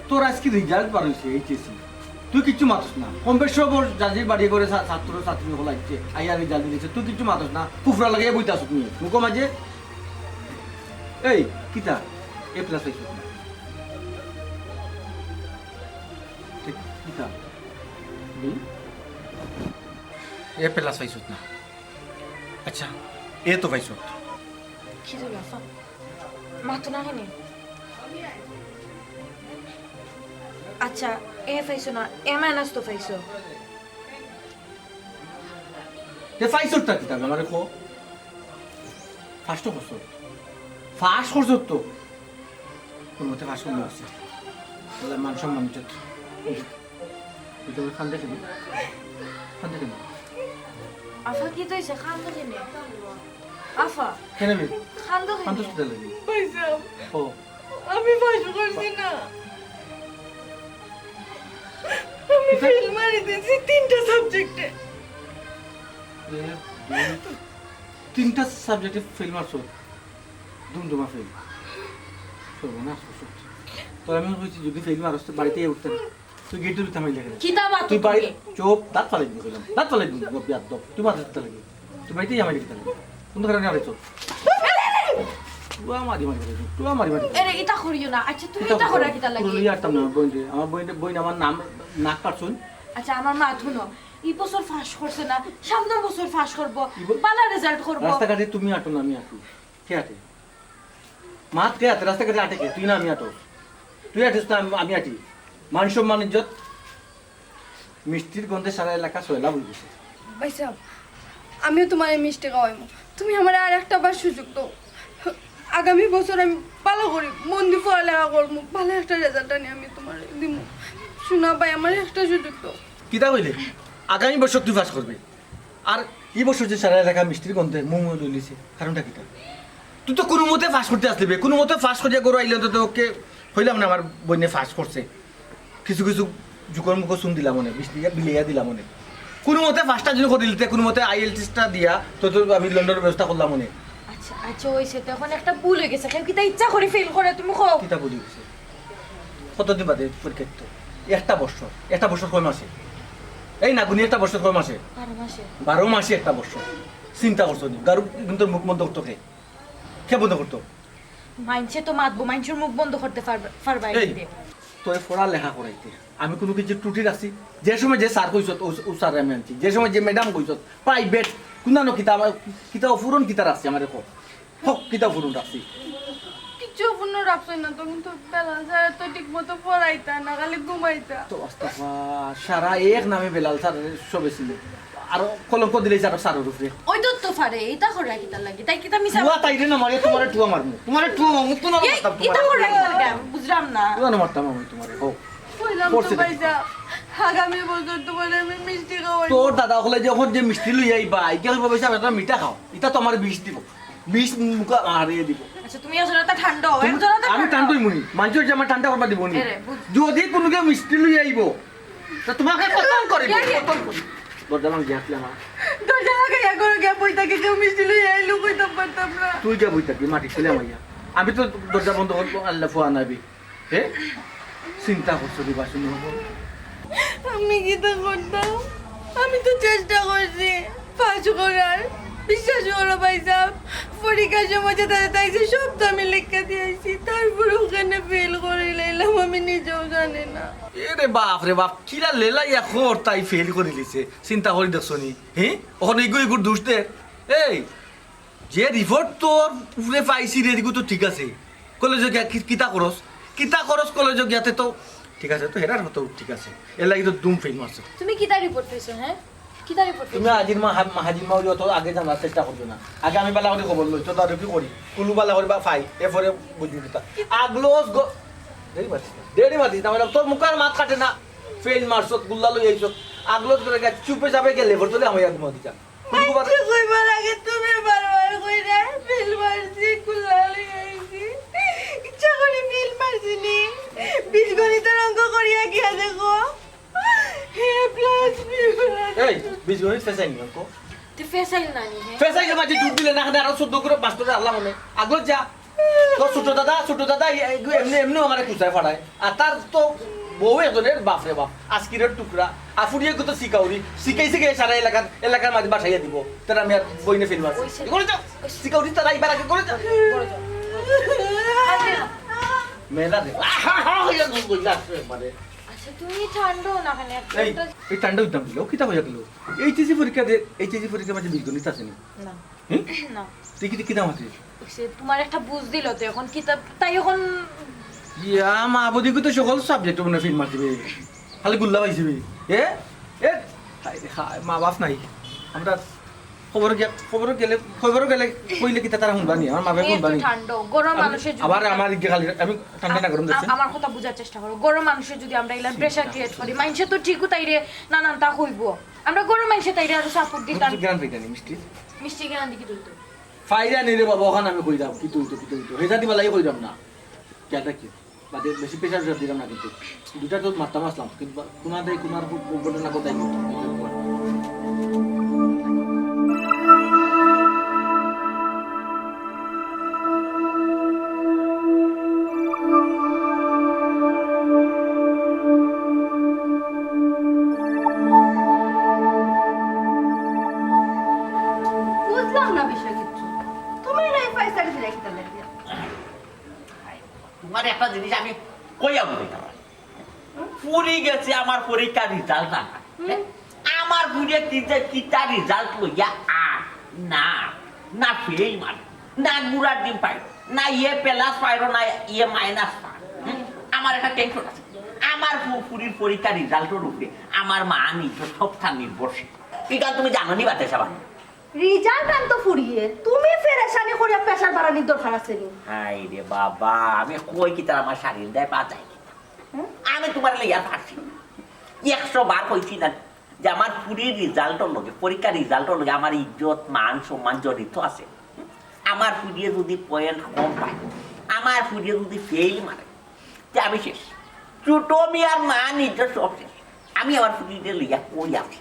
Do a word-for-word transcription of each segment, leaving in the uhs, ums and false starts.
তোর আইজকে রেজাল্ট বার অইছে, এইচএসসি। তুই কিচ্ছু মাতস না। কম বেশ সব ওর যার যার বাড়ি ঘরে ছা-, ছাত্র ছাত্রী অকল আইছে, আইয়া রেজাল্ট দিছে। তুই কিচ্ছু মাতস না। কুফরা লাগাইয়া বইতাছস নি মুখো মাঝে। এই, কিতা? এ প্লাস পাইছস না? ঠিক, কিতা? বি? এ প্লাস পাইছস না? আচ্ছা, এ তো পাইছস। কি হলো, আফা? মাতো না কেনে? আচ্ছা, এ পাইছো না, এ মাইনাস তো পাইছো। তে পাইছস তা কিতা আমারে ক? পাস তো করছস। পাস করছস তো। কুনুমতে পাস করলে আছে। তাহলে মান সম্মান ইজ্জত। তুই তো কান্দে কেনে? কান্দে কেনে? আফা, কিতা অইছে? কান্দো কেনে? আফা, কেনে বে? কান্দো কেনে? কান্দো কিতা লাগি? ভাইসাব, ও। আমি পাস করছি না। আমি কিতা? ফেল মারি দিছি তিনটা সাবজেক্টে। এ, দুই, তিনটা সাবজেক্টে ফেল মারছস? দুমদুমা ফেল। সর্বনাশ করছস। তোরে আমি কইছি যদি ফেল মারস তো বাড়িত উঠতে না। তুই গেটর ভিতরে হামাইলে কেনে? কিতা মাতো তুই বাড়ি তুমি? চুপ, দাঁত ফালাই দিবি কইলাম। দাঁত ফালাই দিবি, বেয়াদব। তুই মারতে কিতা লাগি? তুই বাড়িত হামাইলে কিতা লাগি? কুন কারণে আরে চুপ? তুই মারি মারি করে, তুই মারি মারি করে। এরে, ইতা করিও না। আচ্ছা, তুমি ইতা ইতা করো কিতা লাগি? পুরো লইয়া আরতাম না, আমার বইন রে। আমার বইন রে, বইন আমার নাম, নাক কাটছইন। আচ্ছা, আমার মাত হুনো। ই বছর পাস করছে না, সামনের বছর পাস করবো। ই বল- ভালা রেজাল্ট করবো। রাস্তাঘাটে তুমি আটো না, আমি আটি। কে আটে? মাত কে আটে? রাস্তাঘাটে আটে কে? তুই না আমি আটো? তুই আটিস না, আমি, আমি আটি। মান সম্মান ইজ্জত মিষ্টির গন্ধে সারা এলাকা সয়লা বই গেছে। ভাইসাব, আমিও তুমারে মিষ্টি খাওয়াইমু। তুমি আমারে আর একটা বার সুযোগ দেও। আগামী বছর আমি ভালা করি মন দি পড়ালেখা করমু, ভালা একটা রেজাল্ট আনি আমি তুমারে দিমু। সোনা ভাই, আমারে একটা সুযোগ দেও। কিতা কইলে? আগামী বছর তুই পাস করবি। আর ই বছর যে সারা এলাকা মিষ্টির গন্ধে মুখ লইলিছে, কারণটা কিতা? তুই তো কুনুমতে পাস করতে আসলি বে, কুনুমতে পাস করিয়া ঘরো আইলে তো তোকে কইলাম না আমার বইনে পাস করছে। কিছু কিছু জুকর মুখো চুন দিলাম অনে, বিষ দিয়া বিলাইয়া দিলাম অনে। কুনুমতে পাসটা যদি করি দিতে, কুনুমতে আইএলটিএসটা দিয়া তো, তো আমি লন্ডনের ব্যবস্থা করলাম অনে। আচ্ছা, আচ্ছা, অইছে তো, এখন একটা ভুল অই গেছে। কেউ কিতা ইচ্ছা করি ফেল করে, তুমি কও? কিতা ভুল অই গেছে? কতদিন বাদে পরীক্ষা দিত? একটা বছর। একটা বছর কয় মাসে? এই নাগুনি, একটা বছর কয় মাসে? বারো মাসে। বারো মাসে একটা বছর। চিন্তা করছো নি? গারু কিন্তু মুখ বন্ধ করতো কে? কে বন্ধ করতো? মাইনষে তো মাতবো, মাইনষর মুখ বন্ধ করতে পারবা, পারবা এই, এমনিতে। তোরে পড়ালেখা করাইতে আমি কুনু কিছু ত্রুটি রাখছি? যে সময় যে স্যার কইছত, ও, ও স্যার আমি আনছি। যে সময় যে ম্যাডাম কইছত, প্রাইভেট, কুনানো কিতা আমার, কিতা অপূরণ কিতা রাখছি আমারে কও। হক, কিতা অপূরণ রাখছি? কিচ্ছু অপূরণ রাখছইন না তো, কিন্তু বেলাল স্যারে তো ঠিক মতো পড়াইতা না, খালি ঘুমাইতা। তো আস্তাফা, সারা এক নামে বেলাল স্যার সবে চিনে। আরো কলঙ্ক দিলাইছে আরো স্যারর উপরে। ওই তো তো পারে, ইতা কররা কিতার লাগি? তাই কিতা মিছা? টুয়া তাইরে না মারিয়া তুমারে টুয়া মারমু। তুমারে টুয়া মারমু, তুই না এই, মারতাম ইতা তুমারে। কররা কিতার লাগি? বুঝলাম না। টুয়া না মারতাম আমি তুমারে, হো। কইলাম তো করছে ভাইসাব, আগামী বছর তুমারে আমি মিষ্টি খাওয়াইমু। তোর দাদা অকলে যখন যে মিষ্টি লইয়া আইবা, ইগিয়া কইবা, "ভাইসাব, একটা মিঠা খাও।" ইতা তো আমারে বিষ দিব। বিষ মুখা হারিয়ে দিব। আচ্ছা, তুমি আসলে তা ঠান্ডা হও, তুমি, একজন তো আমি ঠান্ডা ঠান্ডা হও। হইমুনি। মানষর যে আমার ঠান্ডা করবা দিব নি। এরে, বুঝ- যদি কুনু কেউ মিষ্টি লইয়া আইবো, তা তুমারে কতল করিব, এরে। কতল করিব। দরজা ভাঙি আসলে আমার। দরজা লাগাইয়া ঘরো গিয়া বই থাকি, কেউ মিষ্টি লইয়া আইলো কইতাম পারতাম না। তুই গিয়া বই থাকবি, মাটি ফেলে আমাইয়া। আমি তো দরজা বন্ধ করবো, আল্লাহ ফুয়া নাবি। হে? চিন্তা করছো রে বাসু, আমি কিতা করতাম? আমি তো চেষ্টা করছি পাস করার। বিশ্বাস করো ভাইসাব, পরীক্ষার সময় যেতা যেতা আইছে সব তো আমি লেখিয়া দিয়া আইছি, তারপরেও কেনে ফেল করিলাইলাম আমি নিজেও জানি না। এরে বাপ রে বাপ, কিলা লেলাইয়া খর তাই ফেল করিলিছে, চিন্তা করি দেখছো নি? হে? অখন ইগু ইগুর দুষ দে। এই, যে রিপোর্ট তোর উপরে পাইছি রে, ইগু তো ঠিক আছে। কলেজো গিয়া কি-, কিতা করস? কিতা করস কলেজো গিয়াতে তো ঠিক আছে, তো হেরার মতো ঠিক আছে। এর লাগি তো দুম ফেল মারছে। তুমি কিতা রিপোর্ট পাইছো, হ্যাঁ? কিতা রিপোর্ট তুমি পাইছো? আজির মা, হা-, মা, হাজির মা অইলে অত আগে জানার চেষ্টা করছো না। আগে আমি বালা করি খবর লই, তো দারুকি করি। কুলু বালা করি বা ফাই, এরপরে বুঝবি কিতা। আগলস গ-, দেরি মাতিস না, দেরি মাতিস না, মানে তোর মুখে আর মাত কাটে না। ফেল মারছত, গুল্লা লই আইছত, আগলস করে গেছ, চুপে চাপে গেলে, ভরতলে আমার এক মা দিতা। মাইনষে কইবার আগে তুমি বারবার কইরায়, ফেল মারছি, গুল্লা লই আইছি। ইচ্ছা করি ফেল মারছি নি। বীজগণিতর অঙ্ক করিয়া গিয়া দেখো। A plus B plus। এই, বীজগণিত ফেসাইল নি অঙ্ক? তে ফেসাইল না নি, হে? ফেসাইল মাঝে জুট দিলে না, আরো চোদ্দ করে মাস্টারে আল্লাহ মনে। আগলো যা। তো ছোট দাদা, ছোট দাদা, এ-, এ-, এমনে, এমনেও আমারে খুঁচায় ফাড়ায়। আর তার তো বউ একজনের বাপ রে বাপ, আজকিরের টুকরা। আর ফুড়িয়ে কত শিকাউরি, শিখাই শিখাই সারা এলাকার, এলাকার মাঝে বাসাইয়া দিব। তারা আমি আর বইনে ফেলবার। ওই সে- করে যাও। শিকাউরি তারা এবার আগে করে যাও। করে যাও। মেলা রে। আহা, হা, হইয়া গুল গুল যাচ্ছে একবারে। আচ্ছা, তুমি ঠান্ডা না কেন? এই, একটা এই ঠান্ডা হইতাম দিল, কিতা হইয়া গেল? এইচএসসি পরীক্ষা দে, এইচএসসি পরীক্ষার মাঝে বীজগণিত আছে নি? না। হুম? না। তুই কি, কিতা মাতিস? ওই সে তোমার একটা বুঝ দিল তো এখন কিতা, তাই এখন ইয়া, মা বদিকে তো সকল সাবজেক্ট মনে ফিল মারতে হবে। খালি গুল্লা পাইছিবি। এ? এ? হায় রে হায়, মা বাপ নাই। আমরা খবর গিয়া, খবর গেলে, খবর গেলে কইলে কিতা তারা শুনবা নি? আমার মা বাপে এই শুনবা তো নি? ঠান্ডা, গরম আমি মানুষের যদি আবার আমার দিকে খালি, আমি ঠান্ডা না গরম আ-, দেখছেন? আমার কথা বুঝার চেষ্টা করো। গরম মানুষের যদি আমরা ইলা প্রেশার ক্রিয়েট করি, মানুষে তো ঠিকও তাইরে নানান তা কইবো। আমরা গরম মানুষে তাইরে আরো সাপোর্ট দিতাম। মিষ্টি গ্রান পাইতা নি, মিষ্টি? মিষ্টি গ্রান দেখি তুই তো। পাইরা নি রে বাবা, ওখানে আমি কইলাম, কি তুই তো, কি তুই তো। হেজা দিবা লাগি কইলাম না। কেটা কি? বাদে বেশি প্রেশার প্রেশার দিলাম না কিন্তু। দুটা তো মারতাম আসলাম, কিন্তু বা-, তোমাদের, তোমার খুব ঘটনা কোথায় ঘটে? বুঝলাম না বিষয় কিচ্ছু। তুমি না এই পয়সা দিলে একটা লেগে। তোমার একটা জিনিস আমি কইয়া বুঝাইতাম পারি। ফুরি গেছে আমার পরীক্ষার রেজাল্ট আনা। হুম। আমার ফুরিয়ে কি যে কিতা রেজাল্ট লইয়া আর না, না ফেল মারে, না গুড়ার ডিম পাই, না ইয়ে প্লাস পাইরো, না ইয়ে মাইনাস পাই। হুম? আমার একটা টেনশন আছে। আমার ফু-, ফুরির পরীক্ষার রেজাল্টর উপরে আমার মা নিজে সবটা নির্ভরশীল। এটা তুমি জানো নি বাতে সাবা? রেজাল্ট আনতো ফুরিয়ে, তুমি পেরেশানি করিয়া প্রেশার বাড়ানির দরকার আছে নি? হায় রে বাবা, আমি কই কিতা আমার শারীর দেয় বাজাই কিতা? হুম? আমি তোমার লইয়া ফাঁসি। একশো বার কইছি না যে আমার ফুরির রেজাল্টর লগে, পরীক্ষার রেজাল্টর লগে আমার ইজ্জত, মান, সম্মান জড়িত আছে। আমার ফুরিয়ে যদি পয়েন্ট কম পায়, আমার ফুরিয়ে যদি ফেইল মারে, তে আমি শেষ। ছোট মিয়ার মা নিজে সব শেষ। আমি আমার ফুরিরে লইয়া কই আছি,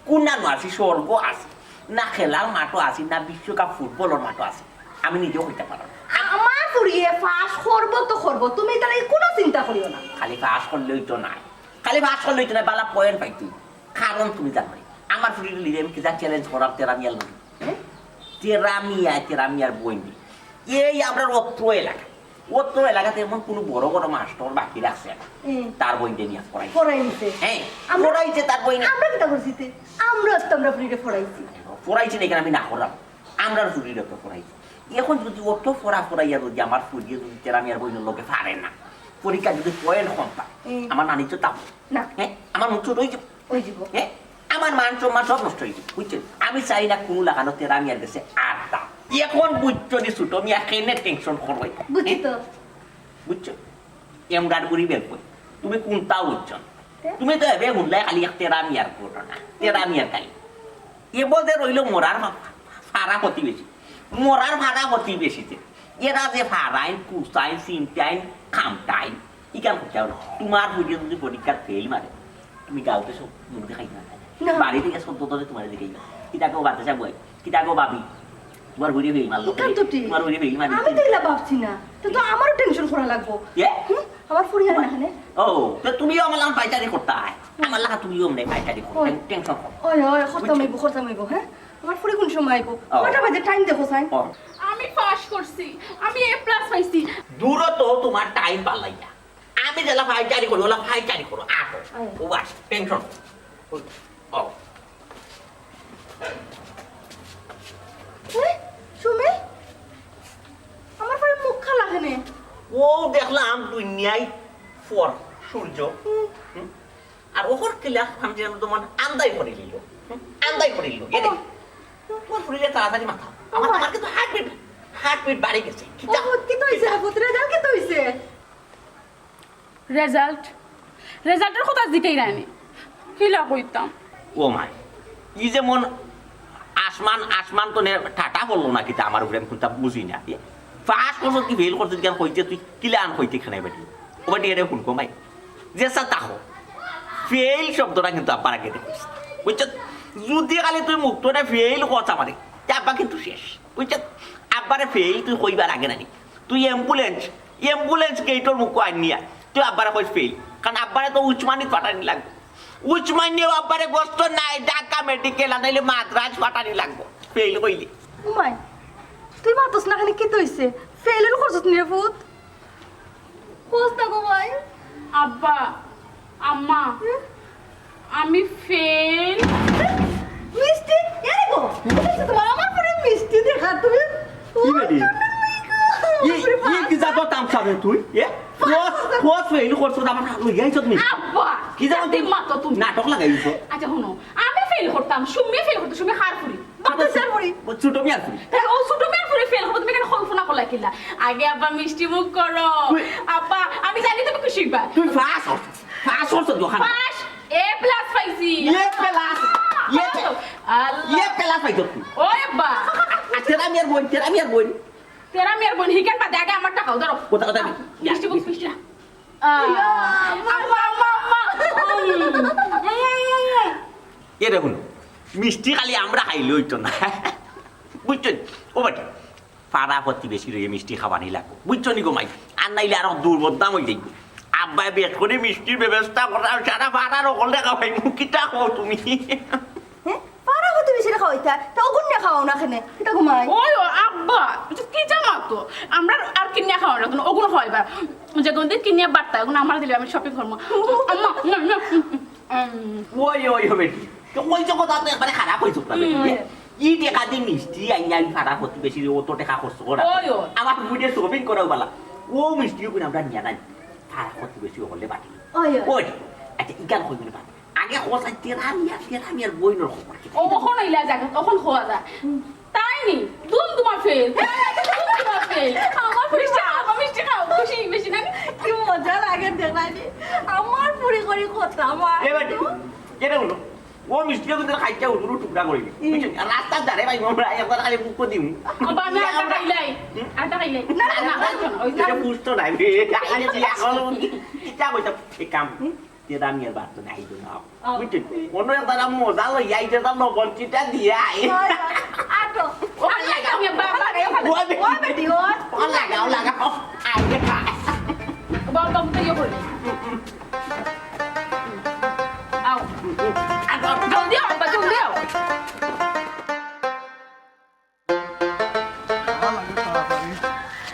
কোন নানো আছি, স্বর্গ আছি, না খেলার মাঠও আছি, না বিশ্বকাপ ফুটবলর মাঠও আছি, আমি নিজেও কইতে পারো না। আমার ফুরিয়ে পাস করবো তো করবো, তুমি তাহলে কোনো চিন্তা করিও না। খালি পাস করলেই তো নাই, খালি পাস করলেই তো নাই, বালা পয়েন্ট পাইতে। কারণ তুমি জানো নি, আমার ফুরিরে লইয়া আমি কিতা চ্যালেঞ্জ করার তেরা মিয়ার লগে। হ্যাঁ? তেরা মিয়া, তেরা মিয়ার বইন দি। এই আমরার অত্র এলাকা, অত্র এলাকাতে এমন কোনো বড় বড় মাস্টর বাকি রাখছে না। হুম। তার বইন দি নিয়া পড়াই। পড়াই নিছে। হ্যাঁ, আমরা পড়াইছে তার বইন। আমরা কিতা করছি তে? আমরা তো আমরা ফুরিরে পড়াইছি। পড়াইছি না, এখানে আমি না করলাম। আমরার ফুরিরে তো পড়াইছি। এখন যদি অত পড়া পড়াইয়া যদি আমার ফুরিয়ে যদি তেরা মিয়ার বইনের লগে পারে না, পরীক্ষা যদি পয়েন্ট কম পায়, হুম। আমার নানি তো তাপ। না। হ্যাঁ, আমার মুখ ছোট হয়ে যাবে। ওই দিব। হ্যাঁ, আমার মান সম্মান সব নষ্ট হয়ে যাবে, বুঝছেন? আমি চাই না কোনো লাগানো তেরা মিয়ার গেছে আর তা। এখন বুঝছো নি ছোট মিয়া কেনে টেনশন করবে? বুঝছি তো। বুঝছো? এমগার বুড়ি বের কই। তুমি কোনটা বুঝছো না? তে? তুমি তো এবে হুনলাই খালি এক তেরা মিয়ার ঘটনা, তেরা মিয়ার কাহিনী। এ বদে রইল মরার ফা-, ফাড়া প্রতিবেশী। মরার ফাড়া প্রতিবেশীতে। এরা যে ফাড়াইন, কুচাইন, চিমটাইন, খামটাইন, ইকান করতে হবে না। তোমার ফুরিয়ে যদি পরীক্ষার ফেইল মারে, তুমি গাঁওতে সব মুখ দেখাই না। না। বাড়ি থেকে সব দোতলে তোমার দিকে। কিতা কও বাতাসা বই? কিতা কও ভাবি? তোমার ফুরিয়ে ফেইল মারলো। ইকান তো ঠিক। তোমার ফুরিয়ে ফেইল মারলো। আমি তো এগুলা ভাবছি না। তো, তো আমারও টেনশন করা লাগবো। এ? হুম? আমার ফুরিয়ে আর না খানে। ও, তো তুমিও আমার লাখান পাইচারি করতা হয়। আমার লাখান তুমিও মানে পাইচারি করো। ওই। টেন-, টেনশন করো। ওই, ওই, খরচা বুঝছো? মাইবো, খরচা মাইবো, হ্যাঁ? আমার ফুরি কোন সময় আইবো? ও। কয়টা বাজে টাইম দেখো, সাইন? ও। আমি পাস করছি, আমি এ প্লাস পাইছি। দূরও তো তোমার টাইম পাল্লাইয়া। আমি যেলা পাইচারি করি, ওলা পাইচারি করো, আটো। আয়। ও বাস, টেনশন। ও। এ, সুমি, আমার ফুরির মুখ কালা কেনে? ও দেখলাম দুনিয়ায় পর সূর্য। হুম। হুম। আর ওহর কিলা খান যেন তোমার আন্দাই করে নিল। হুম? আন্দাই করে নিল। এ দেখ। ও। তোমার ফুরিয়ে তাড়াতাড়ি মাথা। আমার, ও। আমার কিন্তু হার্টবিট, হার্টবিট বাড়ি গেছে। কিতা? ও, কিতা হইছে? পুত্রে যাও, কিতা হইছে? রেজাল্ট, রেজাল্টর কথা জিকাইরায় নি, কিলা কইতাম? ও মাই, ই যেমন আসমান, আসমান তো নে ঠাটা পড়লো না কিতা আমার উপরে, আমি কুনতা বুঝি না। পাস করছত কি ফেইল করছত কি আর কইতে তুই কিলা আন কইতে খানাই বেটি? ও বেটি এরে হুনকো মাই, যেছা তাকো, ফেইল শব্দটা কিন্তু আব্বার আগে দেখছিস, বুঝছত? যদি খালি তুই মুক্তরে ফেইল কছ আমারে, তে আব্বা কিন্তু শেষ, বুঝছত? আব্বারে ফেইল তুই কইবার আগে নানি। তুই ambulance, ambulance গেইটর মুখো আনিয়া তুই আব্বারে কইস ফেইল, কারণ আব্বারে তো উসমানিত পাঠানি লাগবো। উসমানিয়ে আব্বারে গস্ত নাই, ঢাকা মেডিকেল, আর নাইলে মাদ্রাজ পাঠানি লাগবো ফেইল কইলে। উমাই, তুই মাতস না কেনে, কিতা অইছে? ফেইল অইলে করছস নি রে পুত? কস না গো মাই। আব্বা, আম্মা, হুম? আমি ফেইল। মিষ্টি, এরে গো, কি অইছে তুমার? আমার পুরে মিষ্টি দেখা তুমি। কি বেটি? ই, ই কি জাতর তামসা রে তুই? এ? কস, কস ফেইল করছস, আমার লইয়া আইছস নি? আব্বা, কি জানো তুই? মাতো তুমি। নাটক লাগাইছো। আচ্ছা, হুনো, আমি ফেইল করতাম, সুমি ফেইল করতো, সুমি কার ফুরি? বাতাসের ফুরি। ও ছোট মিয়ার ফুরি। তা ও ছোট মিয়ার ফুরি ফেইল করতো, তুমি কেনে কল্পনা করলা কিলা? আগে আব্বা মিষ্টি মুখ করো। তুই আব্বা, আমি জানি তুমি খুশি হইবা। তুই পাস করছস, পাস করছস দোকান। পাস, A plus পাইছি। A plus, A plus। Allah. A plus পাইছস তুই। ওরে বা। আর তেরা মিয়ার বইন, তেরা মিয়ার বইন। তেরা মিয়ার বইন, হিকান বাদে আগে আমার টাকাও ধরো। কোথা, কোথা? মিষ্টি মুখ, মিষ্টি। আহ, আম্মা, আম্মা, আম্মা। উম। এরে হুনো, মিষ্টি খালি আমরা খাইলে অইতো না। বুঝছো নি? ও বেটি, পাড়া প্রতিবেশীরে মিষ্টি খাওয়ানি লাগবো। বুঝছো নি গো মাই? আর নাইলে আরো দুর্বদনাম অই যাইবো। আব্বায় বেশ করি মিষ্টির ব্যবস্থা করা, সারা পাড়ার অকলরে খাওয়াইমু। কিতা কও তুমি? হ্যাঁ? পাড়া প্রতিবেশীরে খাওয়াইতা? তা অগুনরে খাওয়াও না কেনে? কিতা গো মাই? ওই ও আব্বা, এটা কি জামাতো? আমরা আর কিনিয়া খাওয়ানো লাগতো না, অগুন খাওয়াইবা। যে কোন দিন কিনিয়া বার্তা, অগুন আমার দিলে আমি shopping করবো। আম্মা, না, না, উম, ওই, ওই, ওই বেটি। তো ওই যে কথা তো একবারে খারাপ অইছে তো বেটি। হুম। ই টেকা দি মিষ্টি আইয়া আমি পাড়া প্রতিবেশীরে অত টেকা খরচ করা। ওই, ওই। আমার বুঝে shopping করাও বালা। ও মিষ্টিও কিনা আমরা নিয়া নাই। পাড়া প্রতিবেশী অকলরে বাটি। ওই, ওই। ওই। আচ্ছা, ইকান কই মানে বাবা। আগে খোঁজ আই তেরা মিয়া, তেরা মিয়ার বইনর খবর কি? ও, অখন অইলা যাক, অখন খোয়া যা। তাই নি? দুম দুমা ফেইল। দুম দুমা ফেইল। আমার ফুরি মিষ্টি খাও, মিষ্টি খাও। খুশি বেশি না? কি মজা লাগে দেখলানি। আমার ফুরি করি কথা, আমার এ বেটি, কেনে হুনো? ও মিষ্টিটা কিন্তু খাইতে উঠুরু টুকরা করি। হুম। বুঝছো? আর রাস্তার ধারে ভাই, আমরা একবার খালি মুখ দিমু। আব্বা, আমি আটা খাইলাই। হুম? আটা খাইলাই। না, না, না, না, ওই যে এটা বুঝতো না, আমি আগে যে এখন কিতা কইতাম, এই কাম। হুম? তেরা মিয়ার বাদ তো নাই তো না। ও। বুঝছো? অন্য এক দ্বারা মজা লই, এই যে তার লবণ চিটা দিয়া, এই। ওই, ওই, আটো। ওই, আমি বাবা, ওই, ওই, বেটি, ওই। ওই, লাগাও, লাগাও। আই রে, খা। বাবা, বাবা, তো ইয়ে করি। আও। আও, আও। জলদি আও, আব্বা, জলদি আও। আমার লাগে তাড়াতাড়ি।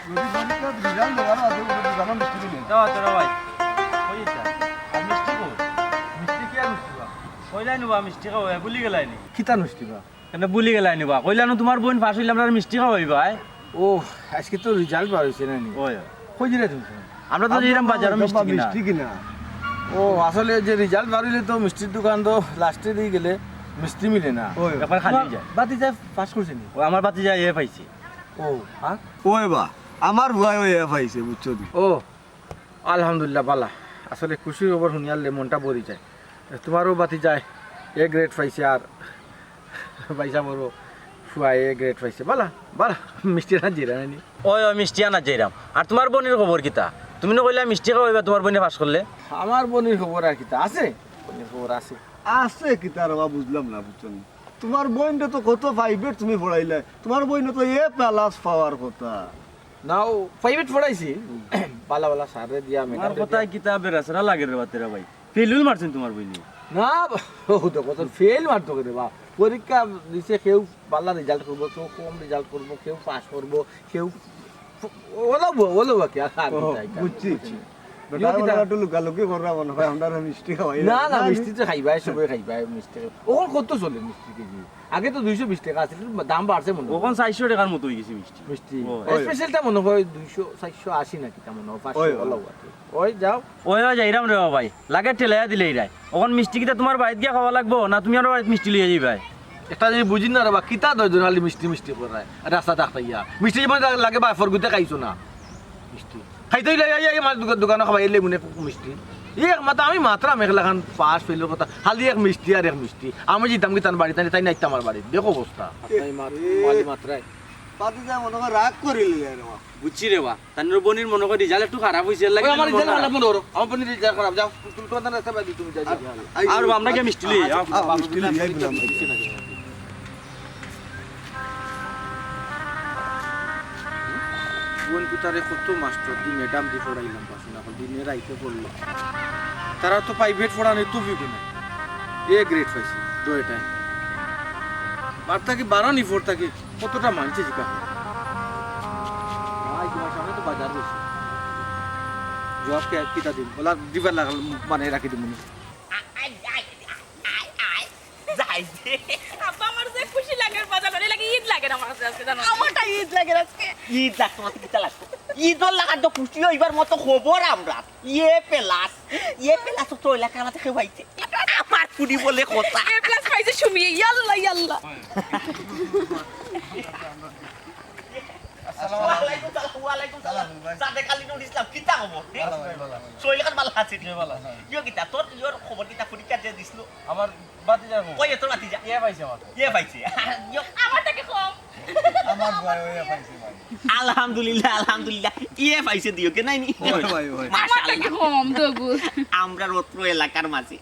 যদি বাড়িতে বিড়াল দেওয়ার আছে, ওদের দোকানে মিষ্টি কিনে। দাও, তোরা ভাই। ওই এটা। আর মিষ্টি কই? মিষ্টি কি আর মিষ্টি বা? কইলাই নি বা মিষ্টি খাওয়াই, ভুলি গেলাই নি? কিতা মিষ্টি বা? কেনে ভুলি গেলাই নি বা? কইলা নু তুমার বইন পাস অইলে আমরারে মিষ্টি খাওয়াইবায়। ও, আজকে তো result বার অইছে না নি? ওই, ওই। কই দিলে তুমি? আমরা তো আমরা যাইরাম তো বাজারো মিষ্টি কিনা। মিষ্টি কিনা। ও, আসলে যে result বার অইলে তো মিষ্টির দোকান তো last-এ দিয়া গেলে মিষ্টি মিলে না। ওই, ওই। একবার খালি যায়। ভাতিজায় পাস করছে নি? ও, আমার ভাতিজায় A পাইছে। ও, হ্যাঁ? ওই বা, আমার ফুয়ায়ও A পাইছে, বুঝছো নি? ও, আলহামদুলিল্লাহ, বালা। আসলে খুশির খবর হুনিয়ারলে মনটা ভরি যায়। তুমারও ভাতিজায় A grade পাইছে, আর ভাইসাবরও ফুয়ায় A grade পাইছে। বালা, বালা, মিষ্টি আনাত যাইরায় নি? ওই, ওই, মিষ্টি আনাত যাইরাম। আর তুমার বইনর খবর কিতা? তুমি নু কইলা মিষ্টি খাওয়াইবা তুমার বইনে পাস করলে? আমার বইনর খবর আর কিতা? আছে? বইনর খবর আছে। আছে কিতা রে বা, বুঝলাম না, বুঝছো নি? তুমার বইনরে তো কত private তুমি পড়াইলায়, তুমার বইনে তো A plus পাওয়ার কথা। না, ও private পড়াইছি। বালা বালা স্যাররে দিয়া, আমার ম্যাডামরে কথায় দিয়া। কিতা বেড়াছেড়া লাগে রে বাতেরা ভাই। ফেলুল মারছইন তুমার বইনে? না, ও দেখো তো, ফেল মারতো কেনে বা? পরীক্ষা দিছে, কেউ বালা result করবো, কেউ কম result করবো, কেউ পাস করবো, কেউ ফ-, ওলা ব-, ওলা বাকি, আর, আর ও, কিতা, কিতা? বুঝছি। বুঝছি। বেটা, ইয়ো কিতা? ওরা একটু লুকালুকি কররা মনে হয়, আমরা আর মিষ্টি খাওয়াই না, না, না, না, মিষ্টি তো খাইবায়, সবে খাইবায়, মিষ্টি খাইবায়। অখন কত চলে মিষ্টি কেজি? আগে তো দুইশো বিশ টেকা আছিল, দাম বাড়ছে মনে হয়। অখন চাইরশো টেকার মতো অইগেছে মিষ্টি। মিষ্টি। ওই। Specialটা মনে হয় দুইশো, চাইরশো আশি না কিতা মনে হয়, পাঁচশো ওই, ওই। ওলা বাকি। ওই যাও। ওই, ওই, যাইরাম রে বাবা ভাই। লাগে ঠেলাইয়া দিলে এরায়। অখন মিষ্টি কিতা তুমার বাড়িত গিয়া খাওয়া লাগবো, না তুমি আমরার বাড়িত মিষ্টি লইয়া যাইবায়? একটা জিনিস বুঝি না রে বা, কিতা দুইজন খালি মিষ্টি মিষ্টি কররায়, রাস্তাত আটকাইয়া। মিষ্টি যেমন লাগে বা, ফরগুতে খাইছো না। মিষ্টি। খাইতে অইলে এই, এই, আমার দোকান, দোকানো খাবাই, এই লেবু নে মিষ্টি। এই এক মাথা আমি মাতরাম একলাখান পাস ফেলর কথা, খালি এক মিষ্টি আর এক মিষ্টি। আমি যাইতাম কি তান বাড়িত, তাই, তাই নাইতো আমার বাড়িত। দেখো অবস্থা। আপনার এই মাত-, মালি মাতরায়। বাদে যায় মনে হয় রাগ করিলে যায় রে বা। বুঝছি রে বা, তানর বইনর মনে কয় result একটু খারাপ অইছে, এর লাগি ওই আমার মনে result হয়। খারাপ মনে করো, আমার বইনর result খারাপ, যাও, তুমি তোমার রাস্তা বাদ দিও, তুমি যাও, যাও। আই, আর আমরা গিয়া মিষ্টি লই, আও। আ, মিষ্টি লই, আই বললাম। বইন পুতারে কত মাস্টর দি, ম্যাডাম দি পড়াইলাম, বাসনা দিনে রাইতে পড়লো। তারা তো প্রাইভেট পড়ানির তৌফিক নাই। এ গ্রেড পাইছে, দুইটায়। বার থাকি বারো নি, ফোর থাকি কতটা মানছে জিকা। ভাই, তোমার সামনে তো বাজার রয়েছে। জবাব কে, কিতা দিন? ওলা দিবার লাগাল, মানে রাখি দিমুনি। আব্বা, আমার যে খুশি লাগের বাজার, অনে লাগে ঈদ লাগের আমার কাছে আজকে, জানো? আমারটা ঈদ লাগের আজকে। ঈদ লাগতো না তো কিতা লাগতো? ঈদর লাগার তো খুশি অইবার মতো খবর আমরা। এ প্লাস, এ প্লাস তো এলাকার মাঝে কেউ পাইছে। আমার ফুরি বলে কথা। এ প্লাস পাইছে সুমি, ইয়াল্লা, ইয়াল্লা। আসসালামু আলাইকুম। ওয়ালাইকুম সালাম, ওয়ালাইকুম সালাম। সাদেক আলী নুর ইসলাম, কিতা খবর? ভালো, ভালো, ভালো। শরীর খান ভালো আছে নি? জি, ভালো আছে। ইয়ো কিতা, তোর ইয়োর খবর কিতা, পরীক্ষা যে দিছিল? আমার ভাতিজার খবর। কই তোর ভাতিজা? এ পাইছে আমার। এ পাইছে। ইয়ো। আমারটা কি কম? আমার ভাই, ওই পাইছে ভাই। আলহামদুলিল্লাহ, আলহামদুলিল্লাহ। এ পাইছে দিও কে নাই নি? ওই, ওই, ওই। আমারটা কি মাশাআল্লাহ। কম, দগু? আমরার অত্র এলাকার মাঝে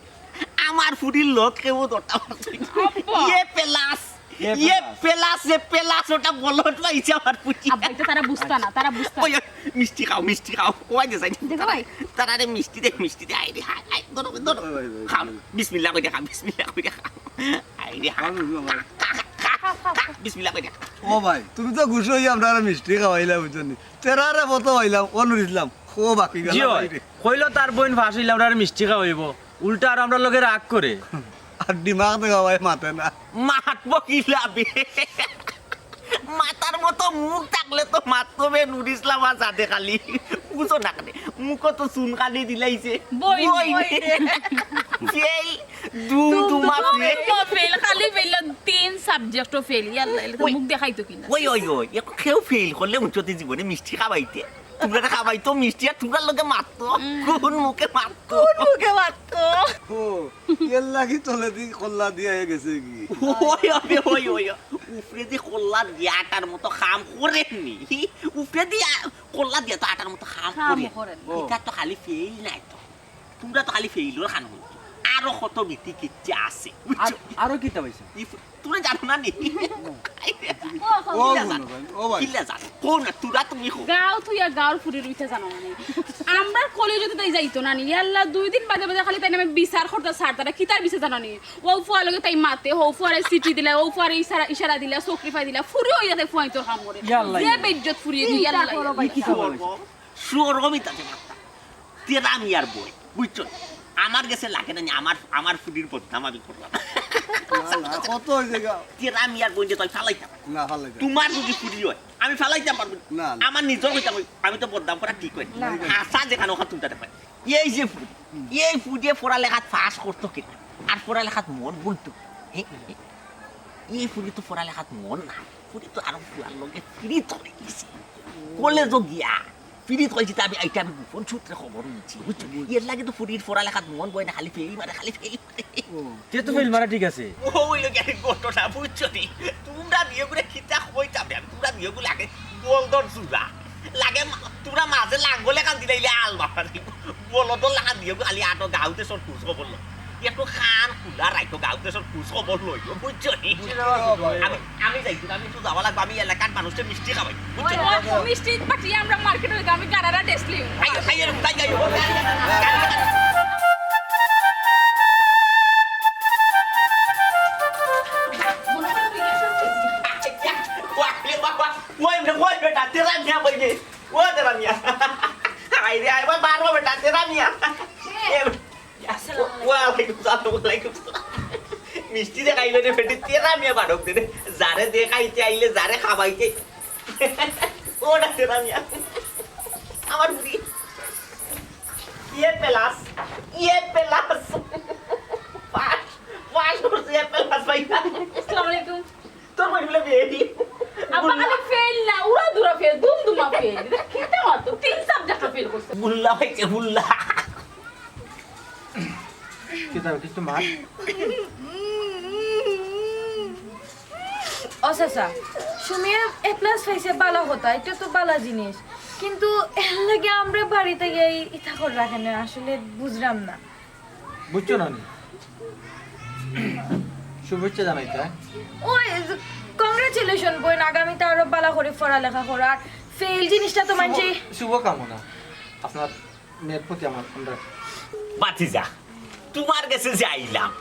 আমার ফুরির লগে কেউ ধরতা পারছে না। আব্বা। এ প্লাস। এ এ প্লাস। প্লাস, এ প্লাস, ওটা বলদ পাইছে আমার ফুরি। আব্বা, এটা তারা বুঝতা না, তারা বুঝতা না। ওই, ওই, মিষ্টি খাও, মিষ্টি খাও। ওই যে যাই। দেখো ভাই। তারারে মিষ্টি দে, মিষ্টি দে। আয় রে, হায়, আয়, ধরো, ধরো। ওই, ওই, ওই, খাও। ওই। বিসমিল্লাহ কইরা খা, বিসমিল্লাহ কইরা খা। আয় রে, খা। খাও, খাও, খাও। খা, খা, খা, খা। বিসমিল্লাহ কইরা খা। ও ভাই, তুমি তো খুশি অইয়া আমরারে মিষ্টি খাওয়াইলা, বুঝছো নি? তেরারে ফটো পাইলাম, অনুর ইসলাম। ও বাকি গেল জি অয়। ভাই রে। কইলো তার বইন ফাঁস অইলে আমরারে মিষ্টি খাওয়াইবো। উল্টা আর আমরার লগে রাগ করে। আর দিমাগ দেখাওয়ায় মাতে না। মাতবো কি লাভে? মাতার মতো মুখ থাকলে তো মাততো বে নুর ইসলাম আর সাদেক আলী। বুঝো না কেনে? মুখো তো চুনকানি দিলাইছে। বই বই নেই। নেই। ফেল, দুম দুম দুমা দুমা ফেল। ফেল, খালি ফেল, তিন সাবজেক্টও ফেল। ইয়াল্লা, এলে তো ওই। মুখ দেখাইতো কিনা? ওই, ওই, ওই, এখন কেউ ফেল করলে উচ্চতে জীবনে মিষ্টি খাবাইতে। তোমরা খাবাইতো মিষ্টি আর তোমরার লগে মাততো। হুম। কোন মুখে মাততো? কোন মুখে মাততো? ও, এর লাগি তলেদি কল্লা দিয়া গেছে কি? ওই, ওই, ওই, ওই। উপরেদি কল্লা দিয়া আটার মতো কাম করেনি। উপরেদি আ-, কল্লা দিয়া তো আটার মতো কাম কাম করেনি। করেনি। ও। এটা তো খালি ফেল নাই তো। তোমরা তো খালি ফেইলর খান হইছো। আরো কত বিতি কিচ্ছা আছে, আর-, বুঝছো? আরো কিতা পাইছো? ই ফ-, তোমরা জানো না নি? ও, ও কিলা জানো? ও ভাই। কিলা জানো? কও না, তোরা তুমি কও। গাঁও থুইয়া গাঁওর ফুরির ইতা জানো না নি? আমরার কলেজো তো তাই যাইতো না নি। ইয়াল্লা, দুই দিন বাদে বাদে খালি তাই নামে বিচার করতা স্যার, তারা কিতার বিচার জানো নি? ও ফুয়ার লগে তাই মাতে, ও ফুয়ারে চিঠি দিলা, ও ফুয়ারে ইশারা, ইশারা দিলা, চোখ টিপাই দিলা, ফুরি অইয়া তাই ফুয়াইন্তর কাম করে। ইয়াল্লা, যে ইয়াল্লা। বেইজ্জত ফুরি, ইয়াল্লা। কি খবর ভাই? শরম, শরম ইতা যে মাত্তা। তেরা মিয়ার বইন, বুঝছো? আমার গেছে লাগে না নি, আমার, আমার ফুরির বদনাম আমি করলাম। না, না, কত অইছে গা? তেরা মিয়ার বইন যে তুই ফালাইতাম। না, ফালাইতাম। তোমার যদি ফুরি অয়, আমি ফালাইতাম পারবো না। না, না। আমার নিজর কইতাম অয়, আমি তো বদনাম করা ঠিক অয়। না। হাছা যেখানো অখান তুলতা দেখো। এই যে ফুরি, হুম। এই ফুরিয়ে পড়ালেখাত পাস করতো কিনা? আর পড়ালেখাত মন বইতো। হে? এই ফুরি তো পড়ালেখাত মন নাই। ফুরি তো আরো ফুয়ার লগে ফিরি ধরে গেছে। কলেজো গিয়া ফিরি ধরেছি, তা আমি, এটা আমি গোপন সূত্রে খবর নিছি, বুঝছো? বুঝছি। এর লাগি তো ফুরির পড়ালেখাত মন বয় না, খালি ফেইল মারে, খালি ফেইল মারে। ও। তে তো ফেইল মারা ঠিক আছে। ও, ওই লোক এক ঘটনা, বুঝছো নি? তোমরা বিয়ে করে কিতা কইতাম রে আমি, তোমরা বিয়ে করে আগে বলদর চুরা। লাগে মা-, তোমরা মাঝে লাঙ্গলে কান দিলাইলে আল বাবা। বলদর লাগান দিয়ে খালি আটো গাউতে সব খোঁজ খবর লো। একটু কান খুলা রাখো, গাউতে সব খোঁজ খবর লইও, বুঝছো নি? বুঝছি রে বাবা। আমি, আমি যাই, আমি একটু যাওয়া লাগবো, আমি এলাকার মানুষকে মিষ্টি খাওয়াই, বুঝছো? ওই, ওই, মিষ্টি পাঠিয়ে আমরা মার্কেটে যাই, আমি গারারা ডেসলি। আইও, আইও, তাই আইও। ওই, ওই বেটা, তেরা মিয়া বইবে। ও তেরা মিয়া। আই রে, আই, ওই বারো বেটা, তেরা মিয়া। এ, আসসালামু আলাইকুম। ওয়ালাইকুম সালাম, ওয়ালাইকুম সালাম। মিষ্টি দেখাইলো রে বেটি, তেরা মিয়া বারো দে রে। যারে দেখাইতে আইলে, যারে খাবাইতে। ও না তেরা মিয়া। আমার বুড়ি। ইয়ে প্লাস, ইয়ে প্লাস। পাস, পাস করছে, ইয়ে প্লাস ভাই। আসসালামু আলাইকুম। তোর বই বলে বিয়ে। আব্বা খালি ফেল না, উড়া দুরা ফেল, দুম দুমা ফেল। এটা খেতে মাত্র তিন সাবজেক্ট ফেল করছে। বুল্লা পাইছে, বুল্লা। কিতা, কিছু মার। ও চাচা, সুমিয়ে এ প্লাস পাইছে, বালা কথা, এটা তো বালা জিনিস, কিন্তু এর লাগি আমরা বাড়িত গিয়া ইতা করে রাখেন, আসলে বুঝলাম না। বুঝছো না নি? শুভেচ্ছা জানাইতে, হ্যাঁ? ওই, কংগ্রাচুলেশন বইন, আগামীতে আরো বালা করে পড়ালেখা করো। আর ফেইল জিনিসটা তো মানছি। শুভ, শুভকামনা আপনার মেয়ের প্রতি আমার, আমরা। ভাতিজা, তুমার গেছে যে আইলাম,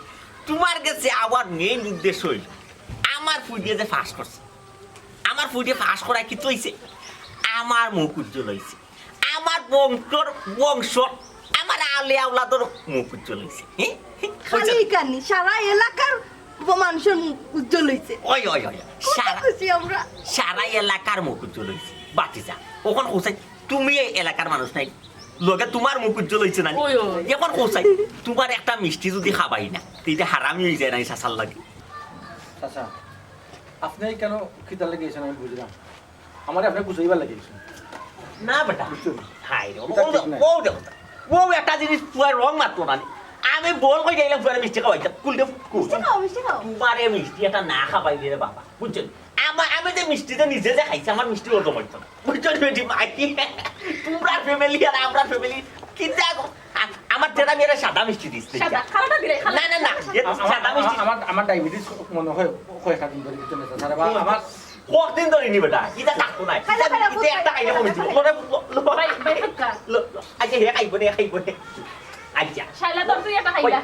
তুমার গেছে আবার মেইন উদ্দেশ্য অইল, আমার ফুড়িয়ে যে পাশ করছে, আমার ফুড়িয়ে পাশ করা কিতা অইছে? আমার মুখ উজ্জ্বল অইছে, আমার বংশর, বংশর, আমার আলে আওলাদর মুখ উজ্জ্বল অইছে। হ্যাঁ? খালি ইখান নি, সারা এলাকার ব-, মানুষর মুখ উজ্জ্বল অইছে। ওই, ওই, ওই, ওই। কত সারা, খুশি আমরা। সারা এলাকার মুখ উজ্জ্বল অইছে। ভাতিজা, অখন কও চাই, তুমি এই এলাকার মানুষ নায়, লগে তুমার মুখ উজ্জ্বল অইছে না? ওই, ওই। অখন কও চাই, তুমার একটা মিষ্টি যুদি খাবাই না, তে ইটা হারামি অইযায় না, ই চাচার লাগি। চাচা, আপনে কেনে কিতার লাগি আইছইন আমি বুঝলাম। আমারে আপনে বুঝাইবার লাগি আইছইন। না বেটা। বুঝছো? হায় রে, এটা ও ঠিক নায়। ও দেখো, ও একটা জিনিস পুরা রং মারতো না নি। আমি বল কই যাইলাম পুরা মিষ্টি খাওয়াইতে, কুল দে কুল। মিষ্টি খাও, মিষ্টি খাও। তুমারে মিষ্টি একটা না খাবাইলে রে বাবা, বুঝছো? আমার, আমি যে মিষ্টি যে নিজে যে খাইছি, আমার মিষ্টি ওর জমাইতো না। বুঝছো নি বেটি ভাই? তুমরার ফ্যামিলি আর আমরার ফ্যামিলি কিতা গো? আ-, আমার তেরা মেয়েরা সাদা মিষ্টি দিস। সাদা, খালাটা দিলে, খালা। না, না, না, এ আমার, সাদা মিষ্টি। আমার, আমার ডায়াবেটিস মনে হয় কয়েকটা দিন ধরে কিছু নেশা ছাড়া বা আমার কতদিন ধরে নি বেটা? ইটা থাকতো না। খাইলা, খাইলা, ইটা একটা খাইলা, কমে দিবো। খাইলা। লো রে, লো, লো। ভাই, ভাই, হাক্কা। লো, লো। আচ্ছা, হে খাইবো নে, খাইবো নে। আচ্ছা। শাইলা, তোর তুই একটা খাইলা।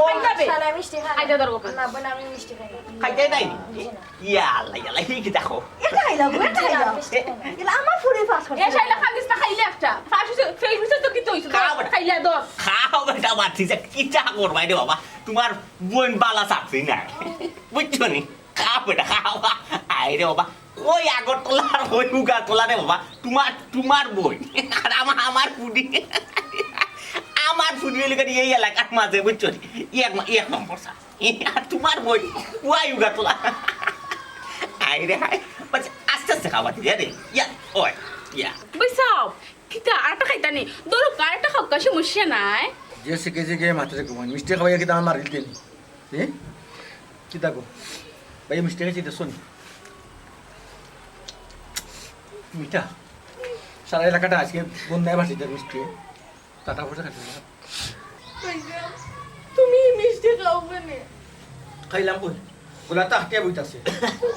ওই। খাইতে হবে। শালা মিষ্টি খায় না। খাইতে ধরবো। না, বোন, আমি মিষ্টি খাই না। খাইতে নাই? জি না। ইয়া আল্লাহ, ইয়া আল্লাহ, হি কিতা কও? এটা খাইলাম, এটা খাইলাম। মিষ্টি খাই না। এটা আমার ফুড়ি পাশ করছে। এ শাইলা, খাবিস না, খাইলে একটা। পাশ হইছে, ফেল হইছে তো কিতা হইছে? খাও বেটা। খাইলে ধর। খাও বেটা, ভাতিজা, কিতা করবায় রে বাবা? তুমার বইন বালা চাকরি নাই। বুঝছো নি? খাও বেটা, খাও, খাও। আয় রে বাবা, ওই আগরতলা আর ওই উগারতলা রে বাবা, তুমার, তুমার বইন। আর আমা-, আমার ফুড়ি। আমার ফুড়ি অইলো গিয়া এই এলাকার মাঝে, বুঝছো নি? এক ন-, এক নম্বর চা। আর তুমার বইন, ওই উগারতলা। আয় রে হায়। বাস, আস্তে আস্তে খাও ভাতিজা রে। ইয়া, ওই, ইয়া। বইসাও, কিতা, আরেকটা খাইতা নি? ধরো, আরেকটা খাও, সমস্যা নাই। যে শিখে শিখে মাত্রে ঘুমান। মিষ্টি খাওয়াইয়া কিতা আমার মারিল দিন? এ? কিতা গো? ভাই, মিষ্টি খাইছি, দেখছো নি? মিঠা। সারা এলাকাটা আজকে বন্যায় ভাসিছে মিষ্টি। টাটা পয়সা খাইছি না। তুমি মিষ্টি খাও কেনে? খাইলাম কই? ওলা তো আটকে বইতাছে।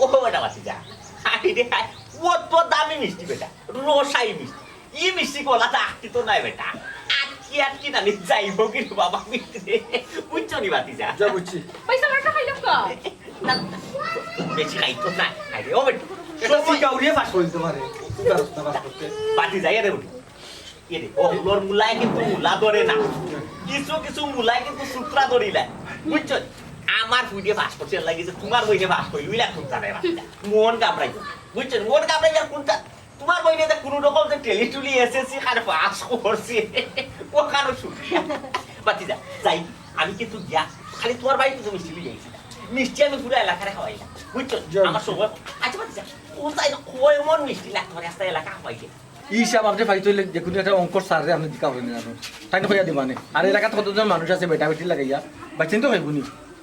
ও বেটা ভাতিজা। হায় রে হায়। অত দামি মিষ্টি বেটা। রসাই মিষ্টি। ই মিষ্টি গলা তো আটকি তো নাই বেটা। আটকি আটকি নানি যাইবো কি রে বাবা ভিতরে। বুঝছো নি ভাতিজা? যা বুঝছি। পয়সা বাটা খাইলাম কো? না, না, বেশি খাইতো না। আরে ও বেটা। এটা শিকাউরিয়ে পাস করে দিতে পারে। তুই পারস না পাস করতে। ভাতিজা, এরে উঠি। এরে, ও, ওগুলোর মূলায় কিন্তু মূলা ধরে না। কিছু কিছু মূলায় কিন্তু সূত্রা ধরিলায়। বুঝছো? আমার ফুড়িয়ে পাস করছে, এর লাগি যে তুমার বইনে পাস করলো, ইলা কুন্তা নাই ভাতিজা। মন ঘাবড়াই। বুঝছো? মন ঘাবড়াই আর কুন্তা তুমার বইনে তো কুনু রকম যে টেলি টুলি এসএসসি খানে পাস করছে, ও কারো শুনি। ভাতিজা, যাই, আমি কিন্তু গিয়া, খালি তুমার বাড়িত তো মিষ্টি লই আইছি না। মিষ্টি আমি পুরা এলাকারে খাওয়াইলাম, বুঝছো? জয় আমার সময়, আচ্ছা ভাতিজা, কোথায়, কয় মন মিষ্টি লাগতো পারে আস্তা এলাকা খাওয়াইলে? ই হিসাব আপনে পাইতে অইলে যে কুনু একটা অঙ্কর স্যাররে আপনে জিকাইন না, তাইন কইয়া দিবা নে। আর এলাকাত কতজন মানুষ আছে বেটা বেটি লাগাইয়া, বাচ্চাইন তো খাইবো নি।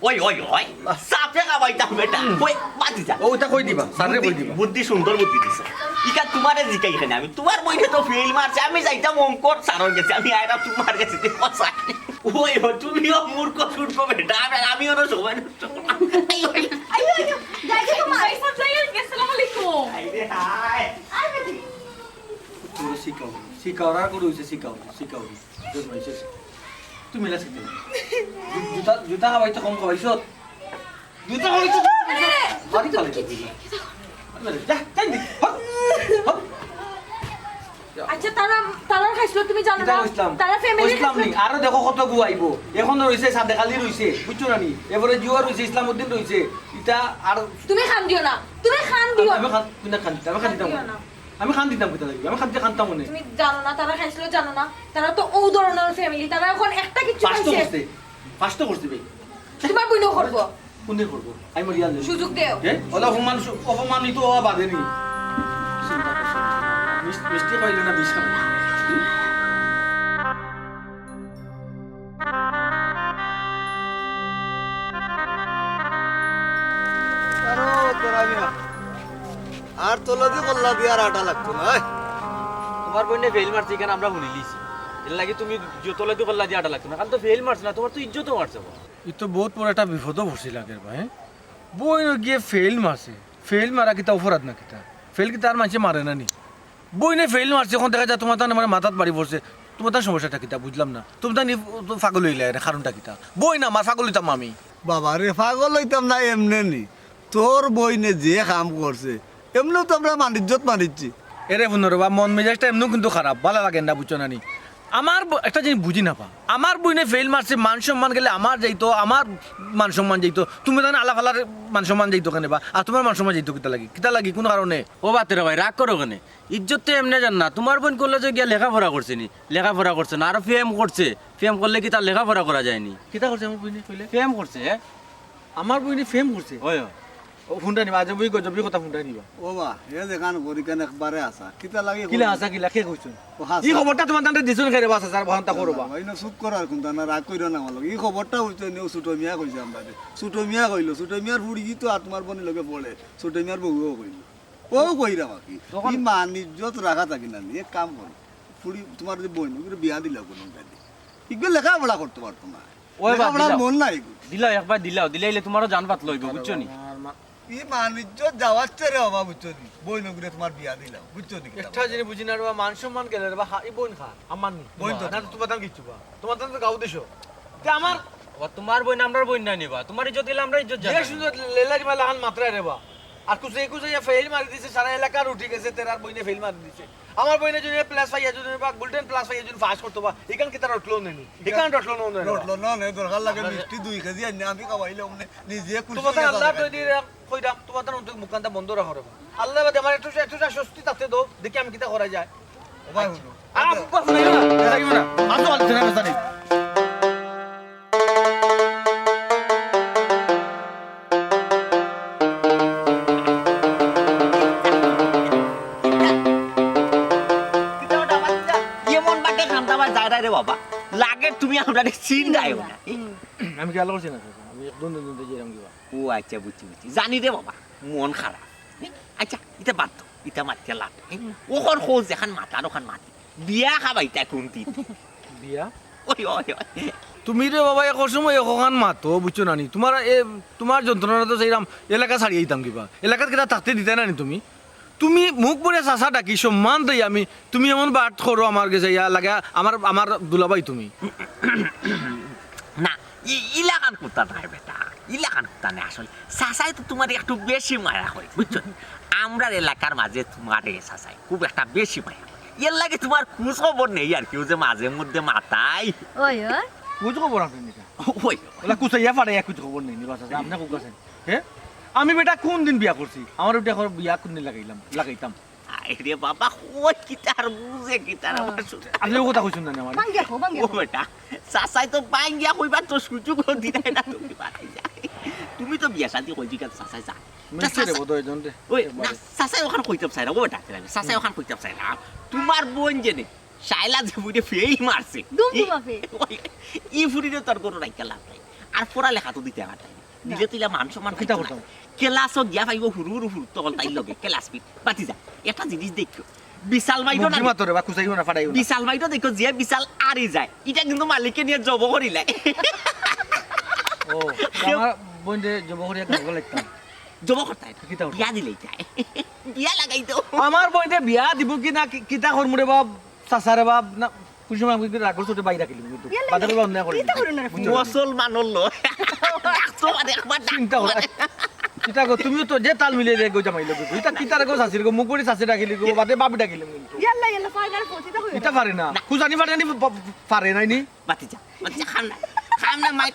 ওই, ওই, ওই, সাপে খাওয়াইতাম বেটা। ওই, ভাতিজা। ও, ওটা কই দিবা? স্যাররে কই বুদ্ধি, দিবা? বুদ্ধি, সুন্দর বুদ্ধি দিছে। ইটা তুমারে জিকাই কেনে আমি, তুমার বইনে তো ফেইল মারছে, আমি যাইতাম অঙ্কর স্যারর গেছে, আমি আইরাম তুমার গেছে, দেখো স্যার। ওই, ও, তুমিও মূর্খ সূর্খ বেটা, আমি, আমি অনো সময় নষ্ট করলাম। এই, ওই, এই, ওই, যাই, যাই, তোমার। ভাই সাহেব, যাই, আসসালামু আলাইকুম। হায় রে হায়। আয়, বেটি। তোর শিখাও, শিখাও, রাগ করে হইছে, শিখাও, শিখাও। জন্মাইছে। তুমি লাস কিতা? জু-, জুতা, জুতা খাওয়াইতে কম খাওয়াইছো? জুতা খাওয়াইতে কম খাওয়াইছো? বাড়ি চলে যাবি। আরে, যা, যা, যা। Hop, hop. আচ্ছা, তারা, তারা খাইছিল, তুমি জানো কিতা না? কইছিলাম? তারা ফ্যামিলি কইছিলাম খাইছিল। নি? আরো দেখো কত গু আইবো। এখন রইছে, সাদেক আলী রইছে, বুঝছো না নি? এরপরে জুয়া রইছে, ইসলাম উদ্দিন রইছে। ইটা আর তুমি খান দিও না, তুমি খান দিও আমি না। খান, তুমি না খান দিতে, আমি খান দিতাম। খান দিও না। আমি খান দিতাম কিতা লাগি? আমি খান দিতে খানতাম মনে। তুমি জানো না, তারা খাইছিল, জানো না? তারা তো ও ধরনের ফ্যামিলি, তারা এখন একটা কিছু পাস তো পাইছে। করছে, পাস তো করছে ভাই। তোমার বইনও করবো। কোন দিন করবো? আমি মরিয়া যাই। সুযোগ দেও। এ? ওলা অপমান, অপমানিত হওয়া বাদে নি। চিন্তা করছো না। মিস-, মিষ্টি খাইলে না বিষ খাবে? আরো তোরা মিয়া। আর তলাদি কল্লা দিয়ে আর আটা লাগতো না, এই। তোমার বইনে ফেইল মারছে, ইখান আমরা হুনিলিছি। এর লাগি তুমি যে তলাদি কল্লা দিয়ে আটা লাগতো না, কারণ তো ফেইল মারছে না, তোমার তো ইজ্জতও মারছে। ই তো বহুত বড় একটা বিপদও পড়ছি লাগের বা, হ্যাঁ? বইন গিয়ে ফেইল মারছে। ফেইল মারা কিতা অপরাধ না কিতা? ফেইল কিতা আর মানষে মারে না নি? বইনে ফেইল মারছে, অখন দেখা যায় তুমার তান আমার মাথাত বাড়ি পড়ছে। তুমার তান সমস্যাটা কিতা বুঝলাম না। তুমার তান ই-, তো পাগল অইলা, এর কারণটা কিতা? বইন আমার, পাগল অইতাম আমি? বাবা রে, পাগল অইতাম না এমনে নি। তোর বইনে যে কাম করছে, এমনেও তো আমরা মানিজ্জত মারিচ্ছি। এরে হুনো রে বা, মন মেজাজটা এমনেও কিন্তু খারাপ, ভালা লাগে না, বুঝছো না নি? আমার ব-, একটা জিনিস বুঝি না পা, আমার বইনে ফেইল মারছে, মান সম্মান গেলে আমার যাইতো, আমার মান সম্মান যাইতো, তুমি জানো আলাফালার মান সম্মান যাইতো কেনে বা, আর তুমার মান সম্মান যাইতো কিতা লাগি, কিতা লাগি, কোন কারণে? ও বাতেরা ভাই, রাগ করো কেনে? ইজ্জত তো এমনে যার না। তুমার বইন কলেজো গিয়া লেখাপড়া করছে নি? লেখাপড়া করছে না, আরো প্রেম করছে। প্রেম করলে কি তার লেখাপড়া করা যায়নি? কিতা করছে আমার বইনে কইলে? প্রেম করছে, হ্যাঁ? আমার বইনে প্রেম করছে? ওই, ওই। ও, হুনতা নিবা, আজবি গজবি কথা হুনতা নিবা। ও বা, এ যেখান করি কেন একবারে আসা। কিতা লাগে কিলা করি? আসা কিলা, কে কইছইন? ও, হাছা। ই খবরটা তুমার তানরে দিছইন কে রে বা, চাচা, ভান্তা করো বা। ভাই, না চুপ করার কোনটা না, রাগ কইরো না আমার লগে। ই খবরটা অইছে নি, ও ছোট মিয়া কইছে আমরারে। ছোট মিয়া কইলো, ছোট মিয়ার ফুড়ি তো আর তুমার বইনর লগে পড়ে। ছোট মিয়ার বউও কইলো। ও কইরা বাকি। তখন ই মান ইজ্জত রাখা থাকি না নি, এক কাম করো। ফুড়ি তুমার যে বইন, ওগুলো বিয়া দিলাও কোনো কাজে। ইগুলো লেখাপড়া করতে পারতো না। ওই বা লেখাপড়ার দিলাও। মন নাই এগুলো। দিলাও, একবার দিলাও। দিলাইলে তুমারও জান পাতলা অইবো, বুঝছো নি? আমার মা- ই মান ইজ্জত যাওয়াচ্ছে রে বাবা, বুঝছো নি? বইন ওগুলো তুমার বিয়া দিলাও, বুঝছো নি? একটা জিনিস বুঝি না রে বাবা, মান সম্মান গেলে রে বাবা, হা-, ই বইন কার? আমার নি। বইন তো না, না। তুমার তান কিচ্ছু বা। তুমার তান তো গাউ দিছো। তে আমার ও তুমার বইন আমরার বইন না নি বা। তুমার ইজ্জত গেলে আমরার ইজ্জত যে যাবে। সুন্দর লেলারি মালা হান মাত্রা রে বা। আর কুছে কুছে ইয়া ফেইল মারি দিছে, সারা এলাকার উঠি গেছে, তেরার বইনে ফেইল মারি দিছে। আমার বইনে যদি প্লাস পাইয়া যদি বা গোল্ডেন প্লাস পাইয়া যদি পাস করতো বা, ইখান কিতা রটলো নি? ইখান রটলো নি? রটলো না, নে, দরকার লাগে মিষ্টি দুই কেজি আইনে আমি খাওয়াইলাম নে, নিজে খুশি তুমার হইয়া আল্লাহ খাবে। তো দিয়ে কইরাম, তুমার তান মুখানটা বন্ধ রাখো রে বা। আল্লাহ বাদে আমার একটু, একটু স্বস্তি থাকতে দাও, দেখি আমি কিতা করা যায়। ও ভাই, হুনো। আ, আব্বা, হুনাইও না, হুনাইও না। আসো, আসো, আসো, আসো। এমন বাটে কান্দা বায় যায় রে বাবা। লাগে তুমি আমরারে চিন্তায় না। আমি খেয়াল করছি না, আমি একদম দিন দিন যাইলাম কিবা। ও আচ্ছা, বুঝছি, বুঝছি। জানি রে বাবা, মন খারাপ। আচ্ছা, ইটা বাদ দেও, ইটা মাতিয়া লাভ নাই। অখন কও যেখান মাতার অখান মাতি। বিয়া খাবাইতায় কোন দিন? বিয়া? ওই, ওই, ওই। তুমি রে বাবা, এক সময় একখান মাতো, বুঝছো না নি? তুমার এ, তুমার যন্ত্রণা তো চাইরাম এলাকা ছাড়িয়া দিতাম কিবা। এলাকাত কিতা থাকতে দিতায় না নি তুমি? তুমি মুখ ভরে চাচা ডাকি, সম্মান দেই আমি। তুমি এমন বাট করো আমার গেছে, ইয়া লাগে আমার, আমার দুলাভাই তুমি। না, ই-, ইলাখান কথা নায় বেটা, ইলাখান কথা নায় আসলে। চাচায় তো তুমারে একটু বেশি মায়া করে, বুঝছো? আমরার এলাকার মাঝে তুমারে চাচায় খুব একটা বেশি মায়া করে। এর লাগি তুমার খোঁজ খবর নেই আর কি, ও যে মাঝে মধ্যে মাতায়। ওই, ওই। খোঁজ খবর আছে নি? ওই। ওলা কুচাইয়া ফাড়াইয়া খোঁজ খবর নেই নি, বাস আছে, আপনি খুব আছেন। হ্যাঁ? আমি বেটা কোন দিন বিয়া করছি? আমার বেটা এখন বিয়া কোন দিন লাগাইলাম, লাগাইতাম? আরে বাবা, কই কিতার বুঝে কিতার আবার শুনে। আপনি ও কথা কইছেন না আমার। ভাঙ্গিয়া কও, ভাঙ্গিয়া ও কও। বেটা, চাচায় তো ভাঙ্গিয়া কইবার তো সুযোগ দিলাই না তুমি, বাড়ি যাই। তুমি তো বিয়া শাদি কই দিকে চাচায় যা। মিষ্টি রে চাচা-, বোধ হয় জন রে। ওই, না, একবারে। চাচায় অখান কইতাম চাই না, ও বেটা, চাচায় অখান কইতাম চাই না। তুমার বইন যে নে, শাইলা যে বুইরে ফেইল মারছে। দুম দুমা ফেইল। ওই, ই ফুরিরে তোর গরু রাখিয়া লাভ নাই। আর পড়ালেখা তো দিতে আমার তাই। দিলে তো ইলা মান সম্মান কিতা পাইতো না। করতাম? ক্লাসও গিয়া পাইবো হুরু হুরু হুরু তখন তাইর লগে ক্লাস পিট। বাতি যা, একটা জিনিস দেখো। বিশাল মাইটো না। মুখি মাতো রে বা, কুচাইও না, ফাটাইও না। বিশাল মাইটো দেখো, যে বিশাল আরি যায়, ইটা কিন্তু মালিকে নিয়া জব করিলায়। ও, তো আমার বইনরে জব করিয়া গাঙ্গো লাগতাম। জব করতায়? কিতা করতাম? বিয়া দিলে ইটায়। বিয়া লাগাই তো। আমার বইনরে বিয়া দিব কি না, কি-, কিতা করমু রে বাপ? চাচা রে বাপ, না, কোন সময় আমি কিন্তু রাগর চোটে বাইরে গেলাম কিন্তু। ইয়াল্লা, বাদে ইয়াল্লা। বলে অন্যায় করে কিতা দিতে। করো না রে? বুঝছো না? মুসলমানর লো। ডাকতো বাদে একবার ডাক চিন্তা করো। মারে। চিন্তা করো, তুমিও তো যে তাল মিলিয়ে দেখো জামাই লোক। এটা কিতা রে গো চাচির গো, মুখ করে চাচি ডাকিলি গো, বাদে বাপ ডাকিলি কিন্তু। ইয়াল্লা, ইয়াল্লা, পারে না রে, পৌঁছে দেখো। এটা পারে না। না। খুজানি পারে নি, পা-, পারে নাই নি? বাতি যা, বাতি যা, খাম না। খাম না, মাই।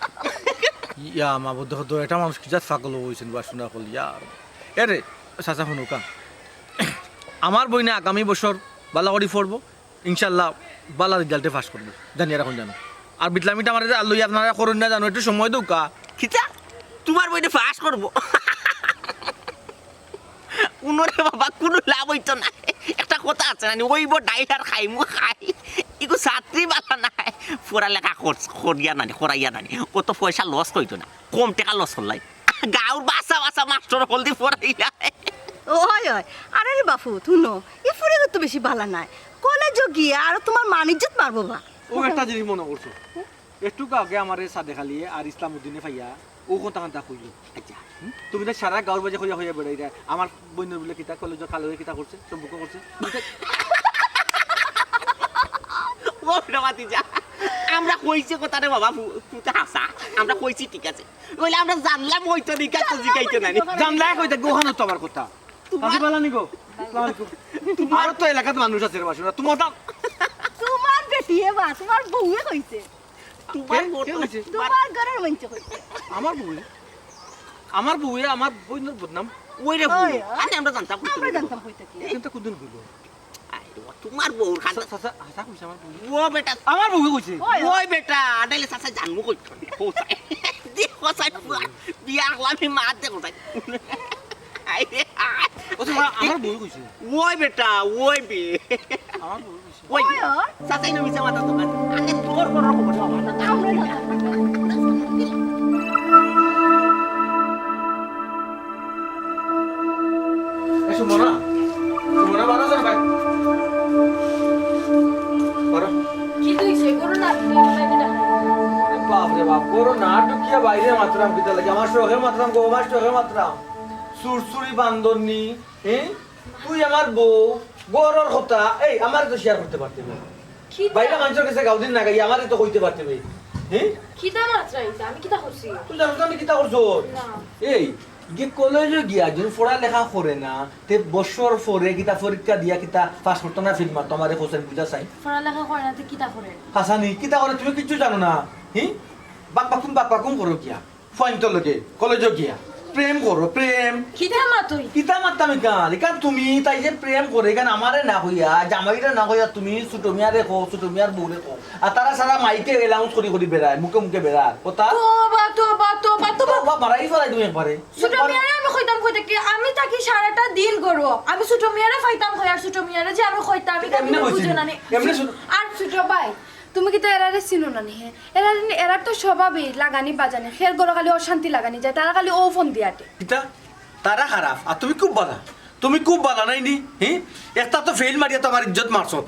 ইয়া, মা, বুদ্ধ, বুদ্ধ, এটা মানুষ কি জাত পাগল হইছেন বা শোনা কল, ইয়ার। এরে, চাচা হুনুকা। আমার বইনে আগামী বছর বালা করি পড়বো। ইনশাআল্লাহ, বালা রেজাল্টে পাস করবো, জানিয়া রাখুন জানো। আর বিটলামিটা আমার আল্লু আপনারা করুন না জানো, একটু সময় দৌকা। কিতা? তুমার বইনে পাস করবো? উনরে বাবা, কুনু লাভ অইতো না। একটা কথা আছে না নি, অইবো ডাইল আর খাইমু খাই। ইগু ছাত্রী বালা নাই। পড়ালেখা কর-, করিয়া নানি, করাইয়া নানি। অত পয়সা লস অইতো না। কম টেকা লস করলাই। গাঁওর বাসা বাসা মাস্টর হকলদি পড়াইলা। ওই, ওই। আরে রে বাপু, হুনো, ই ফুরিগু তো বেশি বালা নায়। কলেজো গিয়া আরো তুমার মান ইজ্জত মারবো বা। ও একটা জিনিস মনে করছো। একটু আগে আমারে সাদেক আলীয়ে আর ইসলাম উদ্দিনে পাইয়া ও কথা কান্তা কইলো। আচ্ছা। তুমি তো সারা গাঁওর মাঝে কইয়া কইয়া বেড়াইরায়, আমার বইনর বুলে কিতা, কলেজর কালো কিতা করছে, সম্পর্ক করছে। তুমি তো ও বেটা ভাতিজা, আমরা কইছি কথা রে বাবা, ফু-, ফুটা হাসা। আমরা কইছি ঠিক আছে। বলে আমরা জানলাম হয়তো নি, কাছে জিগাইতে নানি। জানলায় কই দেখবো, ওখানে তো আমার কথা। তোমার কাছে বালা নিগো। আসসালামু আলাইকুম। তোমার আরো তো এলাকাত মানুষ আছে রে বাসুরা, তোমার দাম। তোমার বেটিয়ে বা, তোমার বউয়ে কইছে। তোমার কে? বউ কে কইছে? তোমার ঘরর মাইনষে কইছে। আমার বউ? আমার বউয়ে আমার বইনর বদনাম? ওই রে বউ। ওই, ওই। আরে আমরা জানতাম কই আমরা তুমি। জানতাম কই থাকি। কিন্তু কোনদিন কইলো? আরে ও তোমার বউর খান। সা-, সা-, সা-, হাছা কইছে আমার বউ। ও বেটা। আমার বউয়ে কইছে। ওই, ওই। ওই বেটা, আডাইলে চাচা জানমু কই থাকি। ও চাই। দি, ও চাই, বিয়ার হলামি মাত দে কোথায়? আরে, আয়। ও চাচা, আমার বউয়ে কইছে। ওই বেটা, ওই বে। আমার বউয়ে কইছে। ওই, ওই, ওই। চাচাই না মিছা মাতার দোকান। আগে তোর বড় খবর, বাবা, না, আমরা না। এ, সুমনা, সুমনা, বারো যাও ভাই। বারো। কি হইছে? গরু না ঢুকিয়া বাইরে মাতরাম কিতা লাগি? আমার শখে মাতরাম গো, আমার শখে মাতরাম। চুরচুরি বান্দরনি, হ্যাঁ? তুই আমার বউ, ঘরর কথা, এই, আমারে তো share করতে পারতে বে। কিতা? বাইরে মানষর গেছে গাউদিন না গাই, আমারে তো কইতে পারতে বে। হ্যাঁ? কিতা মাতরায় ইতা? আমি কিতা করছি? তুই জানোস না আমি কিতা করছো? না। এই, যে কলেজো গিয়া যদি পড়ালেখা করে না, তে বছর পরে কিতা পরীক্ষা দিয়া কিতা পাস করতো না, ফেইল মারতো, আমারে কইছইন বুঝা চাই। পড়ালেখা করে না, তে কিতা করে? হাছানি, কিতা করে তুমি কিচ্ছু জানো না? হি? বাক বাকুম, বাক বাকুম করো গিয়া। ফুয়াইন্তর লগে, কলেজো গিয়া। প্রেম করো, প্রেম। কিতা মাত তুই? কিতা মাততাম ইখান? ইখান তুমি তাই যে প্রেম করে, ইখান আমারে না কইয়া, জামাইরে না কইয়া তুমি ছোট মিয়ারে কও, ছোট মিয়ার বউরে কও। আর তারা সারা মাইকে announce করি করি বেড়ায়, মুখে মুখে বেড়ায়। কথা? তোবা, তোবা, তোবা, তোবা। তোবা মারাই ফেলাই তুমি একবারে। ছোট মিয়ারে আমি কইতাম কই থাকি, আমি থাকি সারাটা দিন ঘরো। আমি ছোট মিয়ারে পাইতাম কই, আর ছোট মিয়ারে যে আমি কইতাম, ইটা এমনে তুমি কইছি বুঝো নি? না নি। এমনে শুন- আর ছোট ভাই, তুমি কিতা এরারে চিনো না নি, হে? এরা, এরার তো স্বভাবই লাগানি বাজানি, খের ঘরো খালি অশান্তি লাগানি যায়, তারা খালি অউ ফন্দি আটে। কিতা? তারা খারাপ, আর তুমি খুব বালা। তুমি খুব বালা নাই নি? হি? একটা তো ফেইল মারিয়া তো আমার ইজ্জত মারছত।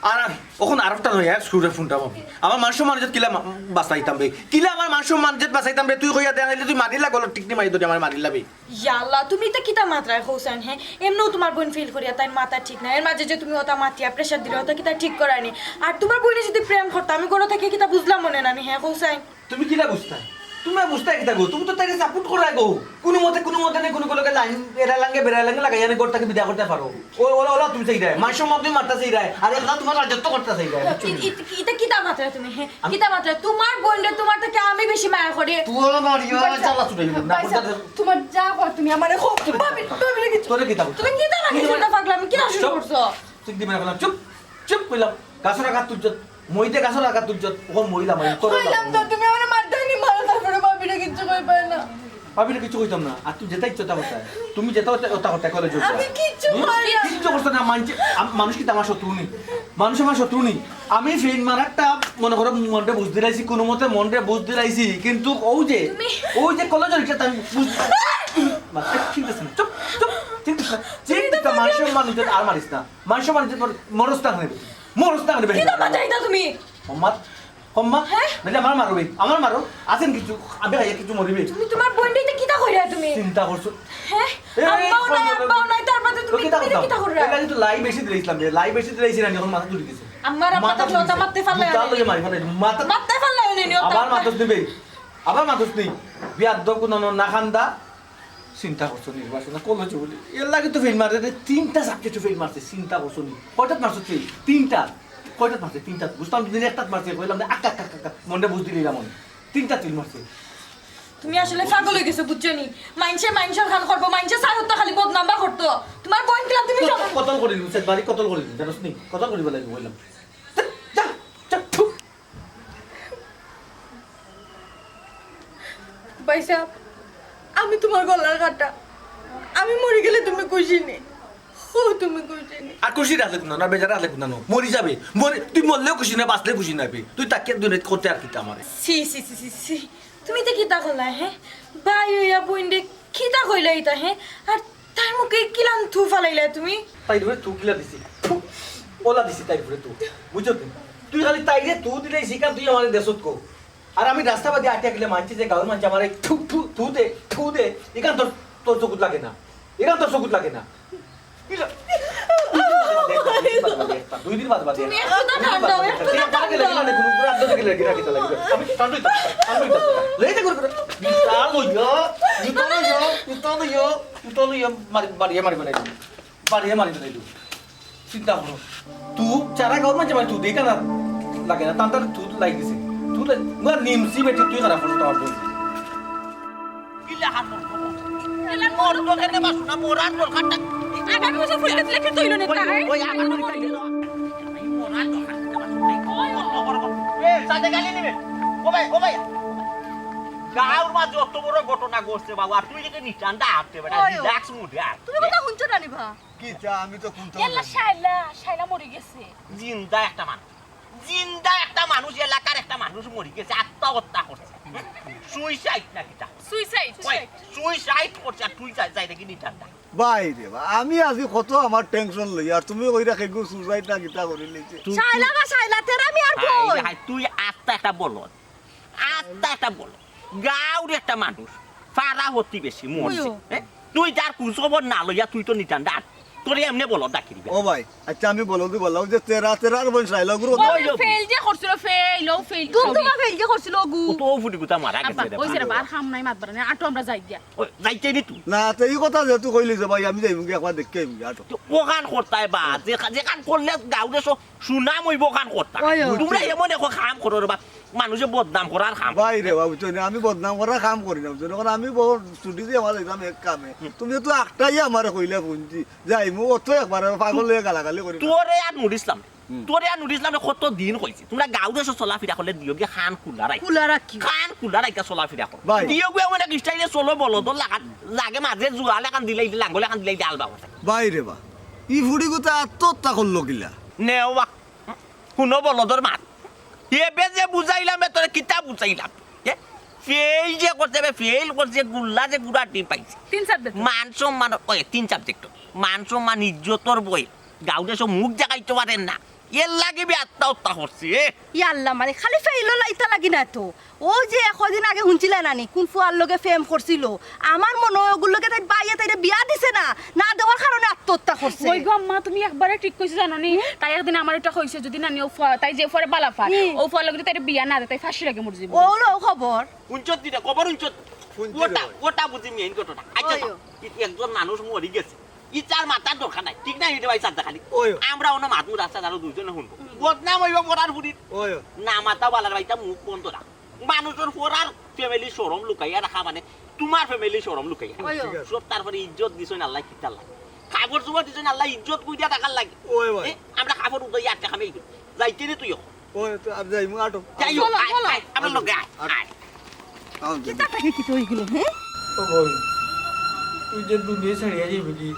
আর অখন আরোটা নয়, এক সুরে ফোনটা মারবো। আমার মান সম্মান ইজ্জত কিলা মা-, বাঁচাইতাম বে? কিলা আমার মান সম্মান ইজ্জত বাঁচাইতাম বে? তুই কইয়া দেখাইলে তুই মারিলা গলত টিকনি মারি ধরি আমার মারিলা বে। ইয়া আল্লাহ, তুমি ইতা কিতা মাতরায় কও চাইন, হে? এমনেও তোমার বইন ফেইল করিয়া তাইর মাথা ঠিক নাই। এর মাঝে যে তুমি ওটা মাতিয়া pressure দিলে, ওটা কিতা ঠিক করায়নি? আর তোমার বইনে যদি প্রেম করতো, আমি ঘরো থাকি কিতা বুঝলাম মনে না নি, হে কও চাইন? তুমি কিলা বুঝতায়? তুমি বুঝতায় কিতা গো? তুমি তো তাইরে support করায় গো। কুনু মতে, কুনু মতে নে, কুনু কুনুকে লাইন, এরা লাঙ্গে, বেড়া লাঙ্গে লাগাইয়া নে ঘর থাকি বিদায় করতে পারো। ও, ওলা, ওলা তুমি চাইরায়। মান সম্মান তুমি মারতা চাইরায়। আর এখন তোমার রাজত্ব করতা চাইরায়, বুঝছো নি? ই-, ই-, ইতা কিতা মাতরায় তুমি, হে? আমি কিতা মাতরায়? তোমার বইনরে তোমার থাকি আমি বেশি মায়া করি। তুই ওলা মারিও, ভাইসাব, চালা ছুটে গেল। না, ভাইসাব, বুঝতে তোমার যা কর তুমি আমারে কও। ভাবি, ভাবিরে কিচ্ছু। তোরে কিতা বুঝছো? তুমি কিতা মাতরায়, পাগলামি কিতা শুরু করছো? চুপ। তুই দিবে না, চুপ। চুপ কইলাম। গাছর আগাত তুলছত, মইতে গাছর আগাত তুলছত, অখন মইলা মারি, তোর কইলাম তো, তুমি আমারে মারতায় নি, মারো, তারপরে ভাবিরে কিচ্ছু কইবায় না। ভাবিরে কিচ্ছু কইতাম না, আর তুই যেটা ইচ্ছা তা করতায়, তুমি যেটা ওটা, ওটা করতায় কলেজো। আমি কিচ্ছু হুম? করি না। কিচ্ছু করছো না, মানষে, আম-, মানুষ কিতা আমার শত্রু নি? মানুষ আমার শত্রু নি? আমি ফেইল মারারটা মনে করো মনরে বুঝ দিলাইছি, কুনু মতে মনরে বুঝ দিলাইছি, কিন্তু অউ যে, তুমি অউ যে কলেজর ইটা আমি বুঝ-, বাস, ঠিক আছে না, চুপ, চুপ, ঠিক আছে না, ঠিক আছে, মানুষের মানুষ আর মারিস না। মান সম্মান ইজ্জত মর-, মরস না কেনে? মরস না কেনে? কিতা মাতরায় ইতা তুমি? হম্মাত, হম্মাত। হে? নাইলে আমার মারো বে, আমার মারো। আছেন কিছু, আমি খাইয়া কিছু মরিবে। তুমি তোমার বইনরে ইতা কিতা কইরায় তুমি? চিন্তা করছো? হে? এই, আব্বাও নাই, আব্বাও নাই, তার বাদে তুমি কিতা কররায়? এটা কিন্তু লাই বেশি দিলাইছিলাম বে, লাই বেশি দিলাইছি না, অখন মাথা তুলি গেছে। আমার আব্বা তো মাথা তুলি গেছে। মারতে পারলে মাথা তুলি গেছে। আবার মাততে পারলে অইলে নি, আবার মাতস নিবে। আবার মাতস নি। বিয়াদ্দব কুনানো না খান্দা। চিন্তা করছো নি, বাসনা কলেজো বুলি। এর লাগি তো ফেইল মারে রে, তিনটা subject-ও ফেইল মারছে, চিন্তা করছো নি? কয়টাত মারছে ফেইল? তিনটা। কয়টাত মারছে? তিনটাত। বুঝতাম যদি একটাত মারছে, কইলাম না, আক্কা, আক্কা, আক্কা, আক্কা, মনটা বুঝ দিলাম আমি। তিনটাত ফেইল মারছে। তুমি আসলে পাগল অই গেছো, বুঝছো নি? মাইনষে মাইনষর খান করবো, মাইনষে সারুত্তা খালি বদনাম বা করতো। তোমার বইন কিলাম তুমি কত-, সব কতল করি দিমু, সেট বাড়ি কতল করি দিমু, জানোস নি? কতল করিবার লাগি কইলাম। যা, যা, যা, থু। ভাইসাব, আমি তোমার গলার কাটা। আমি মরি গেলে তুমি খুশি নি? ও, তুমি খুশি নি? আর খুশি রাখলে কুনানো, আর বেজার রাখলে কুনানো। মরি যাবে। মরি, তুই মরলেও খুশি না, বাঁচলেও খুশি না বে। তুই তাকে দুনিয়াত করতে আর কিতা আমারে? ছি, ছি, ছি, ছি, ছি। তুমি তো কিতা কইলায়, হে? ভাই অইয়া বইনরে কিতা কইলায় ইতা, হে? আর তার মুখে কিলান থু ফালাইলায় তুমি? তাইর উপরে থু কিলা দিছি? থু। ওলা দিছি তাইর উপরে থু। বুঝছো তুই? তুই খালি তাইরে থু দিলে শিকার তুই আমারে দেশত কো। আর আমি রাস্তা বাদে আটিয়া গেলে মানষে যে গাঁওর মানষে আমারে থু, থু, থু দে, থু দে, ইখান তোর, তোর চকুত লাগে না, ইখান তোর চকুত লাগে না। ইলা, দুই দিন বাদে বাদে, দুই দিন বাদে বাদে, তুমি একটা ঠান্ডা হও, একটা ঠান্ডা হও। আমি ঠান্ডা হইতাম, ঠান্ডা হইতাম। লইতে করে করে। জুতা লইও, জুতা লইও, জুতা লইও, জুতা লইও, মারি, মারিয়া মারি বানাই দিবি। বাড়িয়ে মারি দিলাই তুই। চিন্তা করো। তুই চারা গাঁওর মাঝে মারি তুই দেখা না লাগে না, তান্তার তুই তো লাগি গেছে। তুই তো, না নিমসি বেটি তুই খারাপ করছিস আমার বন্ধু। কিলা হাত মরতো? এলা মরতো কেনে বাসু না, মরার দরকারটা। আগামী বছর ফুল গাছ লেখে তৈল নেই, ওই, তাই? ওই আমার মনে হয় না। আমি মরার দরকার নেই, বাসু নাই। ওই, ওই, ওই, ওই। এ, সাথে গালি নিবে। ও ভাই, ও ভাই। গাঁওর মাঝে অত বড় ঘটনা ঘটছে বাবা, আর তুই যদি নিটান্ডা হাঁটতে বেটা, ওই, ওই। Relax mood এ আয়। তুমি কথা শুনছো না নি বা? কিতা, আমি তো কুন্তা এলা জানি না। শাইলা, শাইলা মরি গেছে। জিন্দা একটা মানুষ, জিন্দা একটা মানুষ, এলাকার একটা মানুষ মরি গেছে, আত্মহত্যা করছে। Suicide না কিতা? Suicide। ওই, suicide করছে, আর তুই যাই, যাই দেখি নিটান্ডা। ভাই রে বা, আমি আজি কত আমার tension লই, আর তুমি কইরা কেগু suicide না কিতা করি লইছে। শাইলা বা শাইলা, তেরা আমি আর হায় কই? রে হায়, তুই আস্তা একটা বলদ। আস্তা একটা বলদ। গাঁওর একটা মানুষ। পাড়া প্রতিবেশী মরছে। ওইও। এ? তুই তার খোঁজ খবর না লইয়া তুই তো নিটান্ডা আট। তোরে এমনে বলদ ডাকি দিবে। ও ভাই, আচ্ছা আমি বলদ দি বললাম যে তেরা, তেরার বোন শাইলা গুরু। ও ওই যে। Fail যে করছিল, fail, ও fail। তুমতুমা fail যে করছিল, ওগু। ও তো ও ফুটি গুতা মারা আব্বা, গেছে রে ওই যে বাবা। বার কাম নাই মাতবার না, আটো আমরা যাই গিয়া। ও, যাইতে নি তুই? না, তো এই কথা যেহেতু কইলি যে ভাই, আমি যাইমু গিয়া একবার দেখি আইমু গিয়া, আটো। তো ওখান করতায় বা, যে-, যেখান করলে গাঁওরে সব সুনাম অইবো ওখান করতা। ওই, ওই। তোমরা এমন এখন কাম করো রে বা, মানুষে বদনাম করার কাম। ভাই রে বাবু, বুঝছো নি? আমি বদনাম করার কাম করি না, বুঝছো নি? কারণ আমি বড় ছুটি দিয়ে আমার যাইতাম এক কামে। হুম। তুমি তো একটাই আমারে কইলে বুঝছি, যাইমু অত একবার পাগল হয়ে গালাগালি করি না। তোরে আর নুরিসলাম। হুম। তোরে আর নুরিসলাম কত দিন কইছি। তোমরা গাঁও দেশো চলাফিরা করলে দিও গিয়া কান খুলা রাখ। খুলা রাখি। কান খুলা রাখিয়া চলাফিরা কর। ভাই। দিও গিয়া মানে কি style এ চলো বলো তো লাগা, লাগে মাঝে জুয়া লাগান দিলে, এই লাঙ্গল লাগান দিলে, এই ডাল বাবা। ভাই রে বা, ই ফুড়ি গুতা আত্মহত্যা করলো কিলা? নেও বা। হুনো বলদর মাত। এবে যে বুঝাইলাম, এ তোরে কিতা বুঝাইলাম? এ, fail যে করছে, এবে fail করছে, গুল্লা যে গুড়া টিম পাইছে। তিন subject। মান সম্মান, ওই তিন subject। মান সম্মান, ইজ্জতর বই। গাঁও দেশো মুখ দেখাইতে পারেন না। এর লাগি বে আত্মহত্যা করছে, এ। ইয়া আল্লাহ, মানে খালি fail ও লাইতা লাগি না তো। ওই যে কদিন আগে শুনছিলা নানি, কোন ফুয়ার লগে প্রেম করছিল? আমার মনে হয় ওগুর লগে তাই বাইয়ে তাইরে বিয়া দিছে না, না দেওয়ার কারণে আত্মহত্যা করছে। ওই গো আম্মা, তুমি একবারে ঠিক কইছো জানো নি? হুম? তাই একদিন আমার এটা কইছে, যদি নানি ও ফুয়া, তাই যে ফুয়ারে বালা পায়, হুম। ও ফুয়ার লগে যদি তাইরে বিয়া না দেয়, তাই ফাঁসির আগে মরে যাইবো। ও হলো খবর। হুনছত দিনে, খবর হুনছত। হুনছি রে ওটা, ভাই। ওটা বুঝি মেইন ঘটনা। আচ্ছা, ওই। তো, ই-, একজন মানুষ মরি গেছে। ইতার মাথার দরকার নাই। ঠিক না, এটা ভাই সাদ্দা খালি। ওই। আমরা অন্য মাতুর আছে, আরো দুইজনে শুনবো। হুম। বদনাম অইবো মরার ফুড়ির। ওই। না মাতা বালার ভাইটা মুখ বন্ধ রাখ। মানুষর পড়ার family শরম লুকাইয়া রাখা মানে তোমার family শরম লুকাইয়া। ওই। ঠিক আছে। সব তারপরে ইজ্জত দিছইন আল্লাহ কিতার লাগি। কাপড় চোপড় দিছইন আল্লাহ ইজ্জত কইরা রাখার লাগি। ওই ভাই। এ, আমরা কাপড় উঠাই আটটা খামে ইজ্জত। যাইতে রে তুইও। ওই তো আর যাইমু আটো। যাই হোক, চলো, আয়, চলো। আয়, আমার লগে আয়, আয়। আও, কিতা যাই। থাকে কিতা ওইগুলো, হ্যাঁ? ও বোন, তুই যে দুনিয়া ছাড়িয়া যাইবি কি?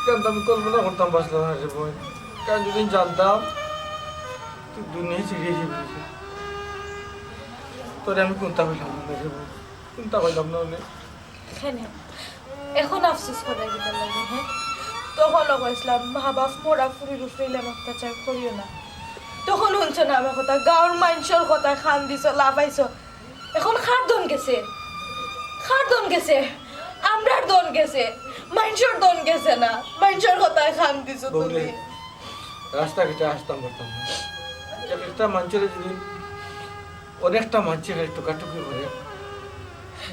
কেন তো আমি কল্পনা করতাম পারছিলাম না রে বোন। কেন যদি জানতাম তুই দুনিয়া ছাড়িয়া যাইবি কি? তোরে আমি কুন্তা কইলাম না রে বোন, কুন্তা কইলাম না অনে। কেনে? এখন আফসোস করার কিতার লাগি, হ্যাঁ? তখনও কইছিলাম, মা বাপ মরা ফুড়ির উপরে ইলান অত্যাচার করিও না। তখন হুনছো না আমার কথা, গাঁওর মাইনষর কথায় কান দিছো, লাফাইছো। এখন কার ধন গেছে? কার ধন গেছে? আমরার ধন গেছে, মাইনষর ধন গেছে না। মাইনষর কথায় কান দিছো বউরে, তুমি। রাস্তাঘাটে আসতাম পারতাম না। এক একটা মাইনষরে যদি অনেকটা মাইনষে খালি টোকাটুকি করে,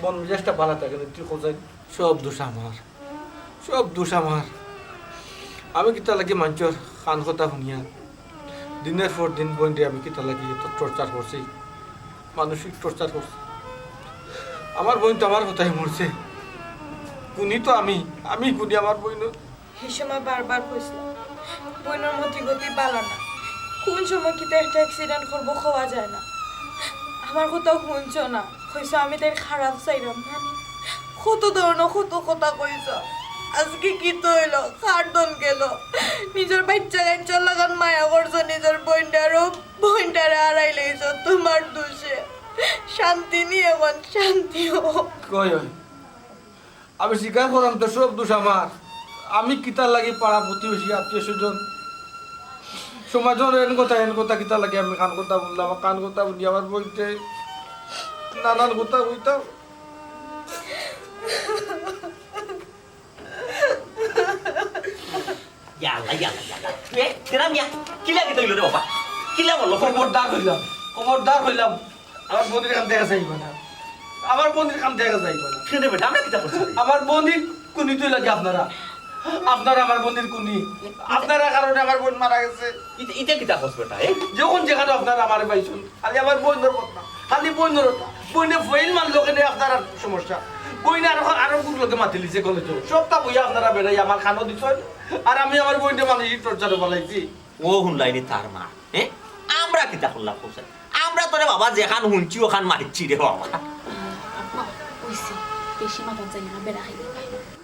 মন মেজাজটা ভালা থাকে না, তুই কোথায়? সব দোষ আমার, সব দোষ আমার। আমি কিতা লাগি মাইনষর কান কথা হুনিয়া দিনের পর দিন বইনরে আমি কিতা লাগি এত torture করছি, মানসিক torture করছি। আমার বইন তো আমার কথায় মরছে, খুনি তো আমি, আমি খুনি আমার বইন। সেই সময় বারবার কইছিলাম, বইনর মতি গতি বালা না, কোন সময় কিতা একটা accident করবো কওয়া যায় না। আমার কথা হুনছো না, কইছো আমি তাইর খারাপ চাইরাম না। কত ধরনর কত কথা কইছো। আজকে কিতা অইলো? কার ধন গেলো? নিজর বাইচ্চা কাইচ্চার লাখান মায়া করছো নিজর বইনটারে, বইনটারে হারাইলাইছো তোমার দোষে। শান্তি নি এখন, শান্তি অও। কই অয়? আমি স্বীকার করলাম তো সব দোষ আমার। আমি কিতার লাগি পাড়া প্রতিবেশী আত্মীয় স্বজন সমাজর এন কথা এন কথা কিতার লাগি আমি কান কথা হুনলাম, কান কথা হুনি আমার বইনতে নানান কথা কইতাম। ইয়া আল্লাহ, ইয়া আল্লাহ, ইয়া আল্লাহ। এ, তেরা মিয়া, কিলা কিতা অইলো রে বাবা? কিলা বললো? খবরদার কইলাম, খবরদার কইলাম, আমার বইনর কাম দেখা যাইবো না, আমার বইনর কাম দেখা যাইবো না। কেনে বেটা, আমরা কিতা করছি? আমার বইনর খুনি তো লাগে আপনারা, আপনারা আমার বইনর খুনি, আপনারার কারণে আমার বইন মারা গেছে। ইতে, ইতে কিতা করছ বেটা, এ? যখন যেখানে আপনারা আমারে পাইছইন, খালি আমার বইনর কথা, খালি বইনর কথা। বইনে ফেইল মারলো কেনে আপনারার সমস্যা। বইনে আরো, আরো কুন লগে মাতিলিছে কলেজো। সবটা বইয়া আপনারা বেড়াই আমার কানো দিছইন। আর আমি আমার বইনরে মানসিক টর্চারো ফালাইছি। ও হুনলায়নি তার মা, হ্যাঁ? আমরা কিতা করলাম কওছাইন? আমরা তো রে বাবা যেখান হুনছি ওখান মারছি রে বাবা। আব্বা, অইছে, বেশি মাতাত যাইও না, বেড়া খাইবো।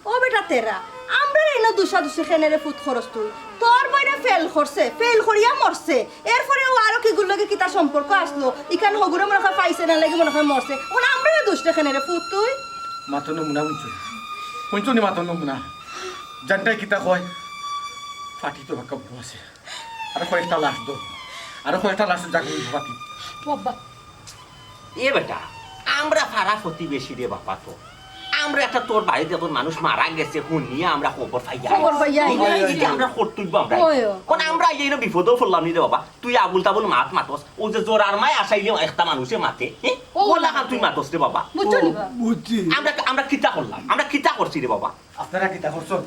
ও বেটা তেরা, আমরারে ইনো দুষাদুষি কেনে রে ফুত করছ তুই? তোর বইনে ফেইল করছে, ফেইল করিয়া মরছে। এরপরে ও আরো কিগুর লগে কিতা সম্পর্ক আছলো, ইখান হগুরে মনে হয় পাইছে না লাগি মনে হয় মরছে। অখন আমরারে দুষরে কেনে রে ফুত তুই? মাতর নমুনা হুনছো? হুনছো নি মাতর নমুনা? জানতায় কিতা কয়? ফাটি তো বাক্কা বড় আছে। আরো কয়েকটা লাশ দাও। আরো কয়েকটা লাশ জাগা বাকি। বাবা। এ বেটা, আমরা পাড়া প্রতিবেশী রে বাবা তো। আমরা একটা তোর বাড়িত একজন মানুষ মারা গেছে, হুনিয়া আমরা খবর পাইয়া খবর পাইয়া আইছি। আইছি। ইটা আমরা কর্তব্য আমরা। ওই, ওই। অখন আমরা এই বিপদো পড়লাম নি রে বাবা। তুই আবুল তাবুল মাত মাতস। অউ যে জোরার মায় আসাইলে একটা মানুষে মাতে, হ্যাঁ? ও ওলা খান তুই মাতস রে বাবা। বুঝছো নি বাবা? বুঝছি। আমরা, আমরা কিতা করলাম? আমরা কিতা করছি রে বাবা? আপনারা কিতা করছইন?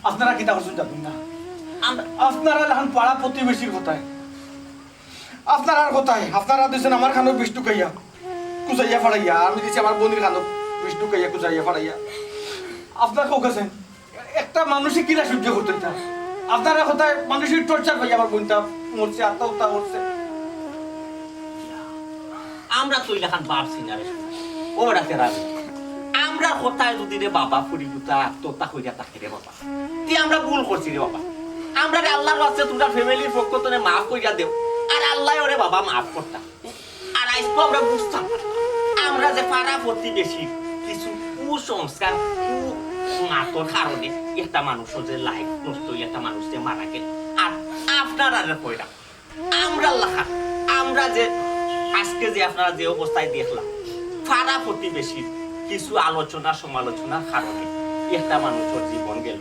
আপনারা কিতা করছইন জানইন না। আমরা আপনারা লাখান পাড়া প্রতিবেশীর কথায়, আপনারার কথায়, আপনারা দিছইন আমার কানো বিষ ঢুকাইয়া, কুচাইয়া ফাড়াইয়া, আমি দিছি আমার বইনর কানো বিষ ঢুকাইয়া, কুচাইয়া ফাড়াইয়া। আপনারা কউক্কা চাইন, একটা মানুষে কিলা সহ্য করতো ইতা? আপনারার কথায় মানসিক টর্চার পাইয়া আমার বইনটা মরছে, আত্মহত্যা করছে। আমরা তো ইলাখান ভাবছি না রে। ও বেটা তেরা, আমরার কথায় যদি রে বাবা ফুড়ি গুতা আত্মহত্যা করিয়া থাকে রে বাবা, তে আমরা ভুল করছি রে বাবা। আমরারে আল্লার ওয়াস্তে তুমরার ফ্যামিলির পক্ষ তনে মাফ করিয়া দেও, আর আল্লায় ওরে বাবা মাফ করতা। আর আইজ তো আমরা বুঝতাম, আমরা যে পাড়া প্রতিবেশী কিছু কুসংস্কার, কুমাতর কারণে একটা মানুষর যে লাইফ নষ্ট অইয়া একটা মানুষ যে মারা গেল, আর আপনারারে কইরা আমরার লাখান, আমরা যে আজকে যে আপনারা যে অবস্থায় দেখলা, পাড়া প্রতিবেশীর কিছু আলোচনা সমালোচনার কারণে একটা মানুষর জীবন গেল।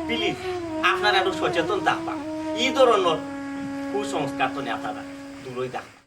প্লিজ, আপনারা একটু সচেতন থাকবা, ই ধরনর কুসংস্কার তনে আপনারা দূরই থাকবা।